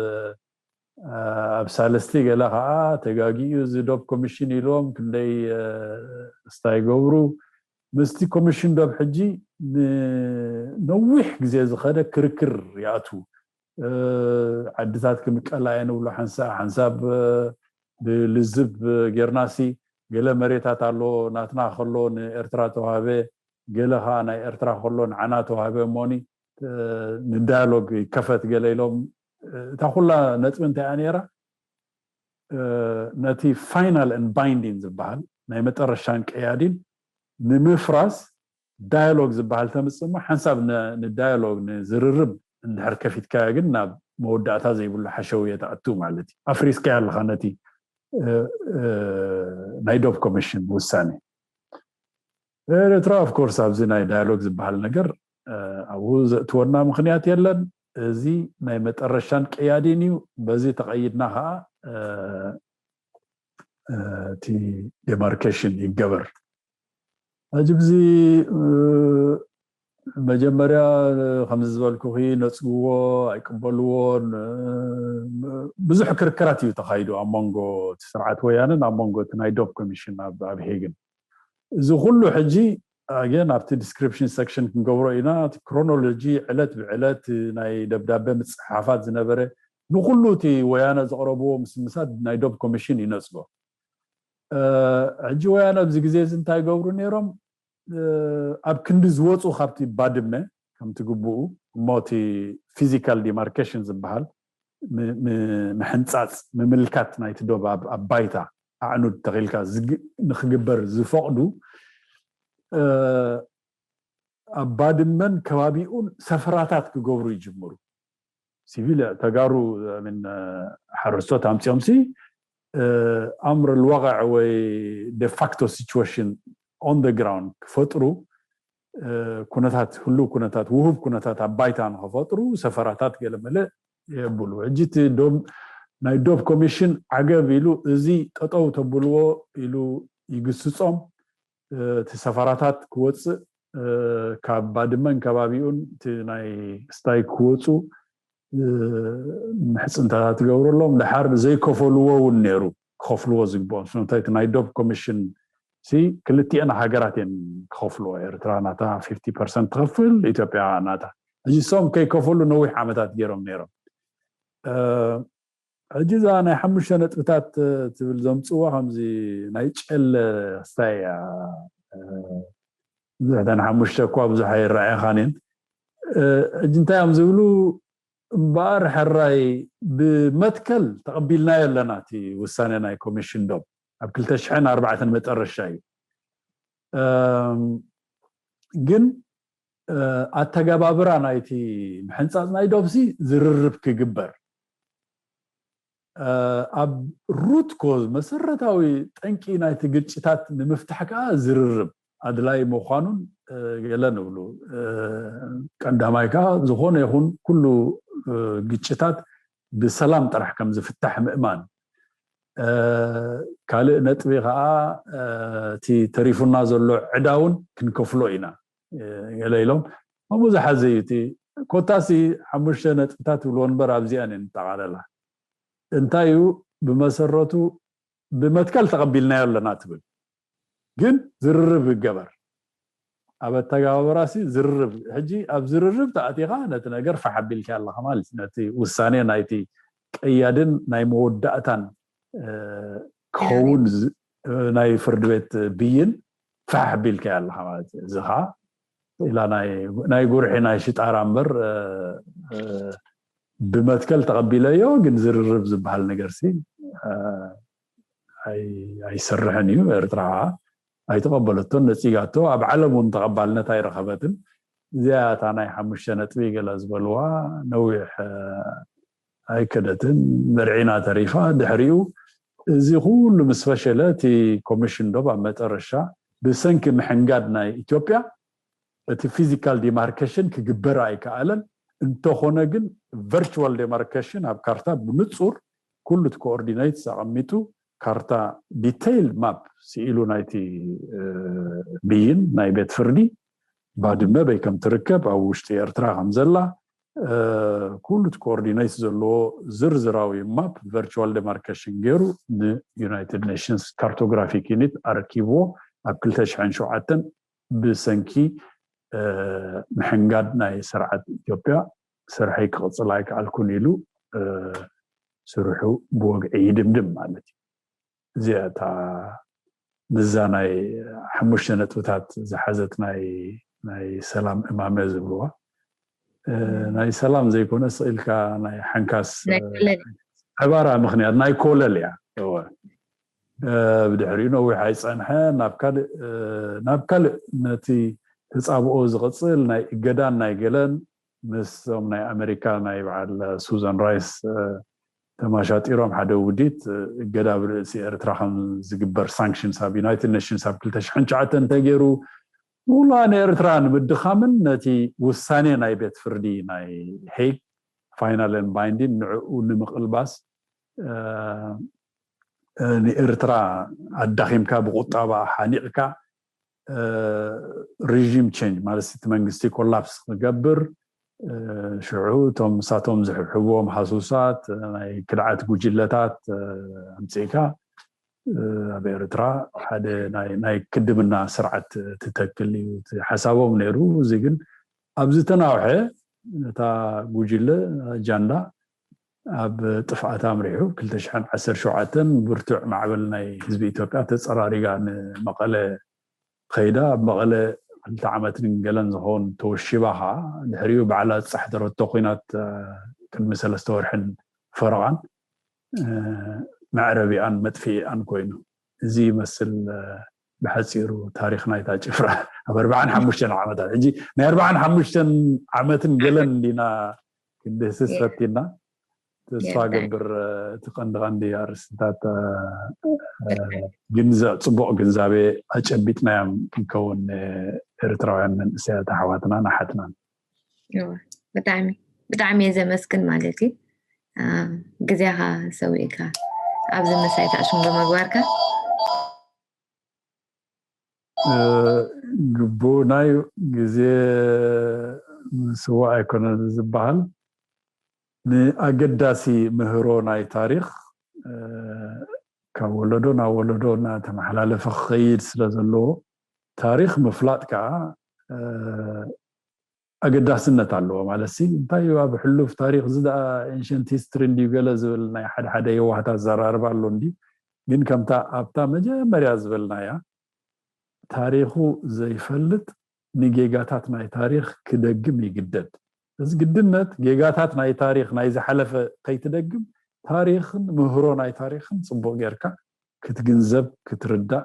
ኣብ ሳልስቲ ገለ ከዓ ተጋጊኡ እዚ ዶብ ኮሚሽን ኢልዎም ክንደይ ስታ ይገብሩ ምስቲ ኮሚሽን ዶብ ሕጂ ነዊሕ ግዜ ዝኸደ ክርክር ይኣትዉ ዓድታት ክምቀላ እየ ንብሎ ሓንሳብ ሓንሳብ ብልዝብ ጌርናሲ ገለ መሬታት ኣሎ ናትና ከሎ ንኤርትራ ተዋህበ ገለ ከዓ ናይ ኤርትራ ከሎ ንዓና ተዋህበ እሞኒ ንዳያሎግ ይከፈት ገለ ኢሎም እታ ኩላ ነጥቢ እንታይ እያ ነይራ ነቲ ፋይናል ን ባይንዲን ዝበሃል ናይ መጠረሻን ቀያዲን ንምፍራስ ዳያሎግ ዝበሃል ተምፅእ እሞ ሓንሳብ ንዳያሎግ ንዝርርብ እንድሕር ከፊትካዮ ግን ናብ መወዳእታ ዘይብሉ ሓሸውየ ትኣቱ ማለት እዩ ኣፍሪስካዮ ኣለካ ነቲ ናይ ዶብ ኮሚሽን ውሳኔ ኤርትራ ኦፍኮርስ ኣብዚ ናይ ዳያሎግ ዝበሃል ነገር ኣብኡ ዘእትወና ምክንያት የለን እዚ ናይ መጠረሻን ቀያዲን እዩ በዚ ተቐይድና ከዓ እቲ ዴማርኬሽን ይገበር ሕጂ ብዚ መጀመርያ ከምዚ ዝበልኩኺ ነፅግዎ ኣይቅበልዎን ብዙሕ ክርክራት እዩ ተኻይዱ ኣብ መንጎ እቲ ስርዓት ወያንን ኣብ መንጎ እቲ ናይ ዶብ ኮሚሽን ኣብ ሄግን እዚ ኩሉ ሕጂ ኣገን ኣብቲ ዲስክሪፕሽን ሴክሽን ክንገብሮ ኢና ክሮኖሎጂ ዕለት ብዕለት ናይ ደብዳቤ ምፅሓፋት ዝነበረ ንኩሉ እቲ ወያነ ዘቕረብዎ ምስምሳት ናይ ዶብ ኮሚሽን ይነፅጎ ሕጂ ወያነ ኣብዚ ግዜ እዚ እንታይ ይገብሩ ነይሮም ኣብ ክንዲ ዝወፁ ካብቲ ባድመ ከምቲ ግብኡ እሞ እቲ ፊዚካል ዲማርኬሽን ዝበሃል ምሕንፃፅ ምምልካት ናይቲ ዶብ ኣብ ባይታ ኣዕኑድ ተኺልካ ንክግበር ዝፈቕዱ ኣብ ባድመን ከባቢኡን ሰፈራታት ክገብሩ ይጅምሩ ሲቪል ተጋሩ ሓረስቶት ኣምፅኦም ሲ ኣምር ልዋቃዕ ወይ ዴፋክቶ ሲቹዌሽን ኦን ደ ግራውንድ ክፈጥሩ ኩነታት ህሉው ኩነታት ውሁብ ኩነታት ኣብ ባይታ ንክፈጥሩ ሰፈራታት ገለመለ የብሉ ሕጂ እቲ ናይ ዶብ ኮሚሽን ዓገብ ኢሉ እዚ ጠጠው ተብልዎ ኢሉ ይግስፆም እቲ ሰፈራታት ክወፅእ ካብ ባድመን ከባቢኡን እቲ ናይ ስታይ ክወፁ ምሕፅንታታት ይገብረሎም ድሓር ዘይከፈልዎ እውን ነይሩ ክኸፍልዎ ዝግብኦም ስለምንታይ እቲ ናይ ዶብ ኮሚሽን ሲ ክልቲኤን ሃገራት እየን ክኸፍልዎ ኤርትራ ናታ ፊፍቲ ፐርሰንት ትኸፍል ኢትዮጵያ ናታ ሕጂ ሶም ከይከፈሉ ነዊሕ ዓመታት ገይሮም ነይሮም ሕጂ እዛ ናይ ሓሙሽተ ነጥብታት ትብል ዘምፅዋ ከምዚ ናይ ጨለ ክስታይ እያ ብዙሕተን ሓሙሽተ እኳ ብዙሕ ኣይረኣየኻን እየን ሕጂ እንታይ እዮም ዝብሉ እምበኣር ሕራይ ብመትከል ተቐቢልናዮ ኣለና እቲ ውሳነ ናይ ኮሚሽን ዶብ ኣብ ክልተ ሽሕን ኣርባዕተን መጠረሻ እዩ ግን ኣተገባብራ ናይቲ ምሕንፃፅ ናይ ዶብሲ ዝርርብ ክግበር ኣብ ሩት ኮዝ መሰረታዊ ጠንቂ ናይቲ ግጭታት ንምፍታሕ ከዓ ዝርርብ ኣድላይ ምዃኑን ገለ ንብሉ ቀዳማይ ከዓ ዝኾነ ይኹን ኩሉ ግጭታት ብሰላም ጥራሕ ከም ዝፍታሕ ምእማን ካልእ ነጥቢ ከዓ እቲ ተሪፉና ዘሎ ዕዳ እውን ክንከፍሎ ኢና ገለ ኢሎም ኣብኡ ዝሓዘ እዩ እቲ ኮታሲ ሓሙሽተ ነጥብታት ይብልዎ እምበር ኣብዚኣን እየን ንጠቓለላ እንታይ እዩ ብመሰረቱ ብመትከል ተቐቢልናዮ ኣለና ትብል ግን ዝርርብ ይገበር ኣብ ኣተገባብራሲ ዝርርብ፣ ሕጂ ኣብ ዝርርብ ተኣቲኻ ነቲ ነገር ፋሕ ኣቢልካ ኣለኻ ማለት እዩ። ነቲ ውሳኔ ናይቲ ቀያድን ናይ መወዳእታን ክኸውን ናይ ፍርዲ ቤት ብይን ፋሕ ኣቢልካ ኣለኻ ማለት እዩ። እዚ ኸዓ ኢላ ናይ ጉርሒ ናይ ሽጣራ እምበር ብመትከል ተቐቢለዮ፣ ግን ዝርርብ ዝበሃል ነገር ሲ ኣይሰርሕን እዩ። ኤርትራ ኣይተቐበለቶን፣ ነፂጋቶ። ኣብ ዓለም እውን ተቐባልነት ኣይረኸበትን። እዚኣ እታ ናይ ሓሙሽተ ነጥቢ ገለ ዝበልዋ ነዊሕ ኣይከደትን፣ መርዒና ተሪፋ። ድሕሪኡ እዚ ኩሉ ምስ ፈሸለ እቲ ኮሚሽን ዶብ ኣብ መጠረሻ ብሰንኪ ምሕንጋድ ናይ ኢትዮጵያ እቲ ፊዚካል ዲማርኬሽን ክግበር ኣይከኣለን። እንተኾነ ግን ቨርቹዋል ዲማርኬሽን ኣብ ካርታ ብንጹር ኩሉ እቲ ኮኦርዲኔትስ ኣቐሚጡ ካርታ ዲቴይል ማፕ ስኢሉ ናይቲ ብይን ናይ ቤት ፍርዲ ባድመ በይ ከም ትርከብ ኣብ ውሽጢ ኤርትራ ከም ዘላ ኩሉ እቲ ኮኦርዲኔት ዘለዎ ዝርዝራዊ ማፕ ቨርቹዋል ዲማርኬሽን ገይሩ ንዩናይትድ ኔሽንስ ካርቶግራፊክ ዩኒት ኣረኪብዎ። ኣብ ክልተ ሽሕን ሸውዓተን ብሰንኪ ምሕንጋድ ናይ ስርዓት ኢትዮጵያ ስርሐይ ክቕፅል ኣይከኣልኩን ኢሉ ስርሑ ብወግዒ ይድምድም ማለት እዩ። እዚኣ እታ ምዛ ናይ ሓሙሽተ ነጥብታት ዝሓዘት ናይ ናይ ሰላም እማመ ዝብልዋ ናይ ሰላም ዘይኮነ ስኢልካ ናይ ሓንካስ ዕባራ ምክንያት ናይ ኮለል እያ። ብድሕሪኡ ነዊሕ ኣይፀንሐ ናብ ካልእ ነቲ ተፃብኦ ዝቕፅል ናይ እገዳን ናይ ገለን ምስቶም ናይ ኣሜሪካ ናይ በዓል ሱዛን ራይስ ተማሻጢሮም ሓደ ውዲት እገዳ ብርእሲ ኤርትራ ከም ዝግበር ሳንክሽንስ ኣብ ዩናይትድ ኔሽንስ ኣብ ክልተ ሽሕን ትሽዓተን እንተገይሩ ውላ ንኤርትራ ንምድኻምን ነቲ ውሳኔ ናይ ቤት ፍርዲ ናይ ሄግ ፋይናልን ባይንዲን ንዕኡ ንምቕልባስ ንኤርትራ ኣዳኺምካ ብቁጣባ ሓኒቕካ ሪም ቸንጅ ማለት እቲ መንግስቲ ኮላፕስ ክገብር ሽዑ እቶም ሳቶም ዝሕብሕብዎም ሃሱሳት ናይ ክድዓት ጉጅለታት ኣምፅእካ ኣብ ኤርትራ ሓደ ናይ ክድምና ስርዓት ትተክል እዩ ሓሳቦም ነይሩ። እዚ ግን ኣብዚ ተናውሐ ነታ ጉጅለ ጃንዳ ኣብ ጥፍኣት ኣምሪሑ ክልተ ሽሕን ዓሰርተ ሸውዓተን ብርቱዕ ማዕበል ናይ ህዝቢ ኢትዮጵያ ተፀራሪጋ ንመቐለ ከይዳ ኣብ መቐለ ክልተ ዓመትን ገለን ዝኸውን ተወሺባ ኸዓ ድሕሪኡ ባዕላ ዝፃሕተረቶ ኲናት ቅድሚ ሰለስተ ወርሕን ፈረቓን መዕረቢኣን መጥፍኢኣን ኮይኑ እዚ ይመስል። ብሓፂሩ ታሪክ ናይታ ጭፍራ ኣብ ኣርባዓን ሓሙሽተን ዓመታት ሕጂ ናይ ኣርባዓን ሓሙሽተን ዓመትን ገለን እንዲና ክንድህስስ ፈቲና ተስፋ ገብር እቲ ቀንዲ ቀንዲ ኣርእስትታት ግንዛ ፅቡቅ ግንዛቤ ኣጨቢጥናዮም ክንከውን ኤርትራውያን መንእሰያት ኣሕዋትና ንሓትናን ብጣዕሚ ብጣዕሚ እየ ዘመስግን ማለት እዩ ግዜኻ ሰዊእካ ኣብዚ ምሳይ ተኣሽም ብምግባርካ ግቡእ ናይ ግዜ ምስዋእ ኣይኮነን ዝበሃል ንኣገዳሲ ምህሮ ናይ ታሪክ ካብ ወለዶ ናብ ወለዶ እናተመሓላለፈ ክኸይድ ስለ ዘለዎ ታሪክ ምፍላጥ ከዓ ኣገዳስነት ኣለዎ ማለት ሲ እንታይ ኣብ ሕሉፍ ታሪክ እዚ ደኣ ኤንሸንት ሂስትሪ እንዲዩ ገለ ዝብል ናይ ሓደ ሓደ የዋህታት ዘራርባ ኣሎ እንዲ ግን ከምታ ኣብታ መጀመርያ ዝበልናያ ታሪኩ ዘይፈልጥ ንጌጋታት ናይ ታሪክ ክደግም ይግደድ እዚ ግድነት ጌጋታት ናይ ታሪክ ናይ ዝሓለፈ ከይትደግም ታሪክን ምህሮ ናይ ታሪክን ፅቡቅ ጌርካ ክትግንዘብ ክትርዳእ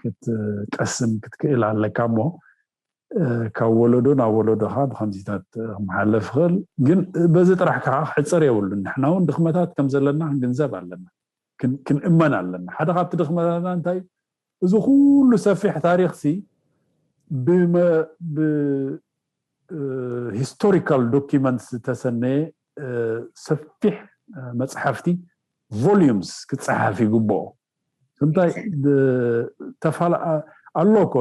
ክትቀስም ክትክእል ኣለካ እሞ ካብ ወለዶ ናብ ወለዶ ከዓ ብከምዚታት ክመሓለፍ ይኽእል ግን በዚ ጥራሕ ከዓ ክሕፀር የብሉን ንሕና እውን ድክመታት ከም ዘለና ክንግንዘብ ኣለና ክንእመን ኣለና ሓደ ካብቲ ድክመታትና እንታይ እዚ ኩሉ ሰፊሕ ታሪክ ሲ ብ historical documents ዝተሰነየ ሰፊሕ መፅሓፍቲ volumes ክፀሓፍ ይግብኦ እንታይ ተፋላ ኣሎ እኮ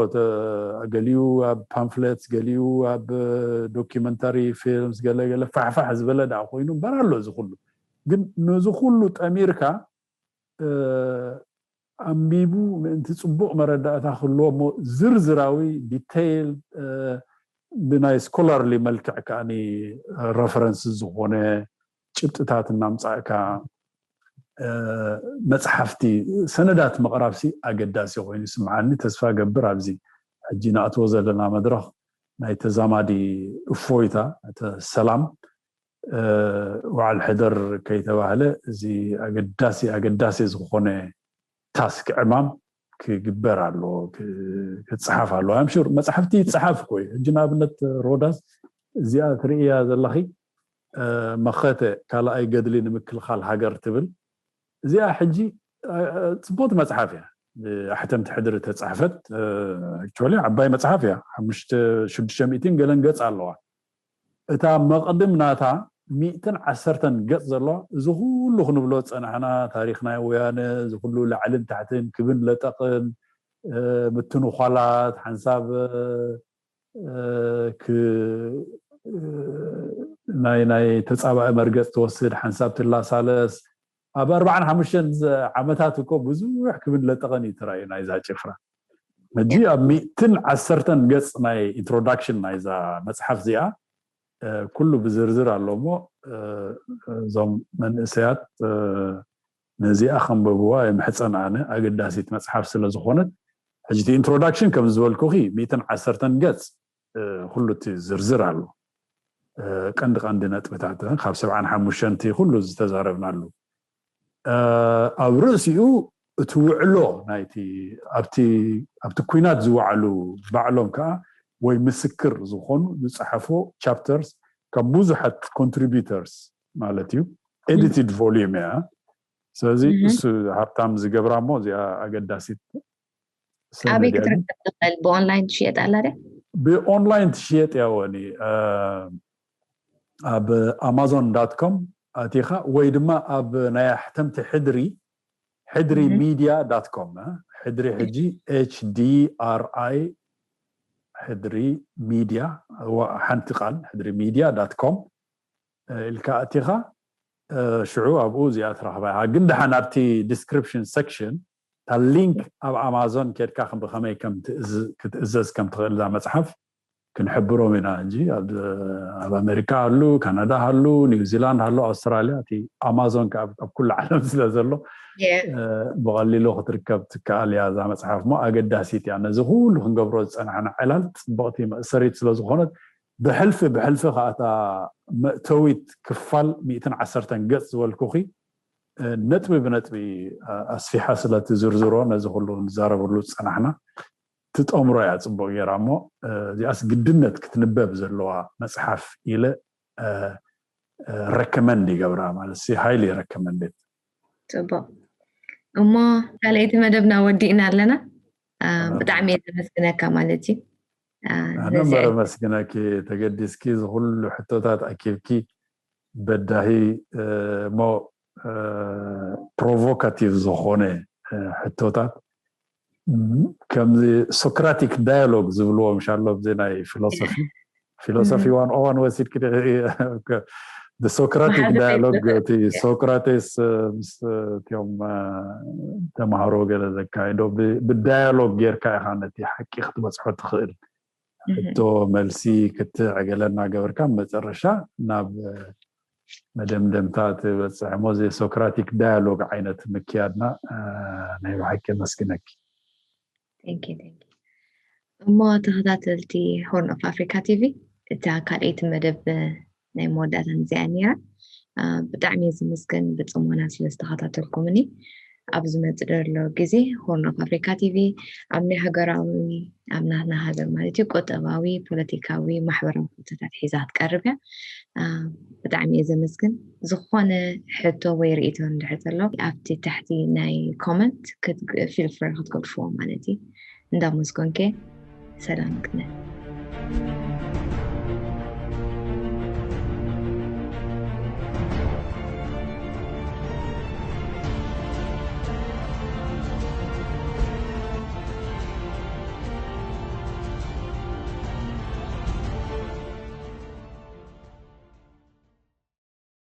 ገሊኡ ኣብ pamphlets ገሊኡ ኣብ documentary films ገለገለ ፋሕፋሕ ዝበለ ደኣ ኮይኑ እምበር ኣሎ እዚ ኩሉ ግን ነዚ ኩሉ ጠሚርካ ኣንቢቡ ምእንቲ ፅቡቕ መረዳእታ ክህልዎ እሞ ዝርዝራዊ ዲቴይል ብናይ ስኮላርሊ መልክዕ ከዓኒ ረፈረንስ ዝኾነ ጭብጥታት እናምፃእካ መፅሓፍቲ ሰነዳት ምቕራብሲ ኣገዳሲ ኮይኑ ይስምዓኒ። ተስፋ ገብር ኣብዚ ሕጂ ንኣትዎ ዘለና መድረኽ ናይ ተዛማዲ እፎይታ ሰላም በዓል ሕደር ከይተባህለ እዚ ኣገዳሲ ኣገዳሲ ዝኾነ ታስክ ዕማም ክግበር ኣለዎ፣ ክፅሓፍ ኣለዎ። ኣምሹር መፅሓፍቲ ይፅሓፍ እኮ እዩ። ሕጂ ንኣብነት ሮዳስ እዚኣ ትርእያ ዘለኺ መኸተ ካልኣይ ገድሊ ንምክልኻል ሃገር ትብል እዚኣ ሕጂ ፅቡቅቲ መፅሓፍ እያ። ኣሕተምቲ ሕድሪ ተፃሕፈት ኣክቹዋሊ ዓባይ መፅሓፍ እያ። ሓሙሽተ ሽዱሽተ ሚእትን ገለን ገፅ ኣለዋ። እታ መቕድም ናታ ሚእትን ዓሰርተን ገፅ ዘለዋ እዚ ኩሉ ክንብሎ ዝፀናሕና ታሪክ ናይ ወያነ እዚ ኩሉ ላዕልን ታሕትን ክብን ለጠቕን ምትንኳላት ሓንሳብ ናይ ናይ ተፃባኢ መርገፅ ትወስድ ሓንሳብ ትላሳለስ ኣብ ኣርባዓን ሓሙሽተን ዓመታት እኮ ብዙሕ ክብን ለጠቐን እዩ ተራእዩ ናይዛ ጭፍራ። ሕጂ ኣብ ሚእትን ዓሰርተን ገፅ ናይ ኢንትሮዳክሽን ናይዛ መፅሓፍ እዚኣ ኩሉ ብዝርዝር ኣሎ እሞ እዞም መንእሰያት ነዚኣ ከንበብዋ የምሕፀን ኣነ ኣገዳሲት መፅሓፍ ስለ ዝኾነት። ሕጂ ኢንትሮዳክሽን ከም ዝበልኩኺ ሚእትን ዓሰርተን ገፅ ኩሉ እቲ ዝርዝር ኣሎ። ቀንዲ ቀንዲ ነጥብታት ካብ ሰብዓን ሓሙሽተን ኩሉ ዝተዛረብናሉ ኣብ ርእሲኡ እቲ ውዕሎ ናይቲ ኣብቲ ኩናት ዝወዓሉ ባዕሎም ከዓ ወይ ምስክር ዝኾኑ ዝፀሓፎ ቻፕተርስ ካብ ብዙሓት ኮንትሪቢተርስ ማለት እዩ። ኤዲትድ ቮሊዩም እያ። ስለዚ እሱ ሃብታም ዝገብራ እሞ እዚኣ ኣገዳሲት ኣበይ ክትርከብ ትኽእል? ብኦንላይን ትሽየጥ ኣላ ድያ? ብኦንላይን ትሽየጥ እያ ወኒ ኣብ ኣማዞን ዳት ኮም ኣቲኻ ወይ ድማ ኣብ ናይ ኣሕተምቲ ሕድሪ ሕድሪ ሚድያ ዳት ኮም ሕድሪ ሕጂ ኤች ዲ ኣር ኣይ ሕድሪ ሚድያ ሓንቲ ቃል ሕድሪ ሚድያ ዳት ኮም ኢልካ ኣቲኻ ሽዑ ኣብኡ እዚኣ ትረኽባ ኢኻ። ግን ደሓን ኣብቲ ዲስክሪፕሽን ሴክሽን እታ ሊንክ ኣብ ኣማዞን ኬድካ ብኸመይ ክትእዘዝ ከም ትኽእል እዛ መፅሓፍ ክንሕብሮም ኢና። እንጂ ኣብ ኣሜሪካ ኣሉ፣ ካናዳ ኣሉ፣ ኒውዚላንድ ኣሉ፣ ኣውስትራልያ እቲ ኣማዞን ኣብ ኩሉ ዓለም ስለ ዘሎ ብቐሊሉ ክትርከብ ትከኣል እያ እዛ መፅሓፍ። እሞ ኣገዳሲት እያ። ነዚ ኩሉ ክንገብሮ ዝፀናሕና ዕላል ፅብቕቲ መእሰሪት ስለ ዝኾነት ብሕልፊ ብሕልፊ ከኣታ መእተዊት ክፋል ሚእትን ዓሰርተን ገፅ ዝበልኩኺ ነጥቢ ብነጥቢ ኣስፊሓ ስለ ትዝርዝሮ ነዚ ኩሉ ንዛረበሉ ዝፀናሕና ትጠምሮ እያ ፅቡቅ ገይራ እሞ እዚኣስ ግድነት ክትንበብ ዘለዋ መፅሓፍ ኢለ ረከመንድ ይገብራ ማለት ሲ ሃይሊ ረከመንድ። ፅቡቅ እሞ ካልኣይቲ መደብና ወዲእና ኣለና። ብጣዕሚ እየ ዘመስግነካ ማለት እዩ። ኣነ እምበር ኣመስግነኪ ተገዲስኪ ዝኩሉ ሕቶታት ኣኪብኪ በዳሂ እሞ ፕሮቮካቲቭ ዝኾነ ሕቶታት ከምዚ ሶክራቲክ ዳያሎግ ዝብልዎ ምሻሎ ብዚ ናይ ፊሎሶፊ ፊሎሶፊ ዋን ኦዋን ወሲድክ ሶክራቲክ ዳያሎግ እቲ ሶክራቴስ ምስ እቲኦም ተማሃሮ ገለ ዘካየዶ ብዳያሎግ ጌርካ ኢኻ ነቲ ሓቂ ክትበፅሖ ትኽእል። ሕቶ መልሲ ክትዕ ገለ እናገበርካ መጨረሻ ናብ መደምደምታ ትበፅሕ እሞ እዚ ሶክራቲክ ዳያሎግ ዓይነት ምክያድና ናይ ብሓቂ የመስግነኪ። እሞ ተኸታተልቲ ሆርን ኦፍ ኣፍሪካ ቲቪ እታ ካልኣይቲ መደብ ናይ መወዳእታ እዚኣ ነይራ። ብጣዕሚ እየ ዝምስገን ብፅሞና ስለ ዝተኸታተልኩምኒ። ኣብ ዝመፅእ ዘሎ ግዜ ሆርን ኦፍ ኣፍሪካ ቲቪ ኣብ ናይ ሃገራዊ ኣብ ናትና ሃገር ማለት እዩ ቁጠባዊ፣ ፖለቲካዊ፣ ማሕበራዊ ሕቶታት ሒዛ ክትቀርብ እያ። ብጣዕሚ እየ ዘመስግን። ዝኾነ ሕቶ ወይ ርእይቶ እንድሕር ዘሎ ኣብቲ ታሕቲ ናይ ኮመንት ፊል ፍሪ ክትገድፍዎ ማለት እዩ። እንዳመስገንኩ ሰላም ቅነ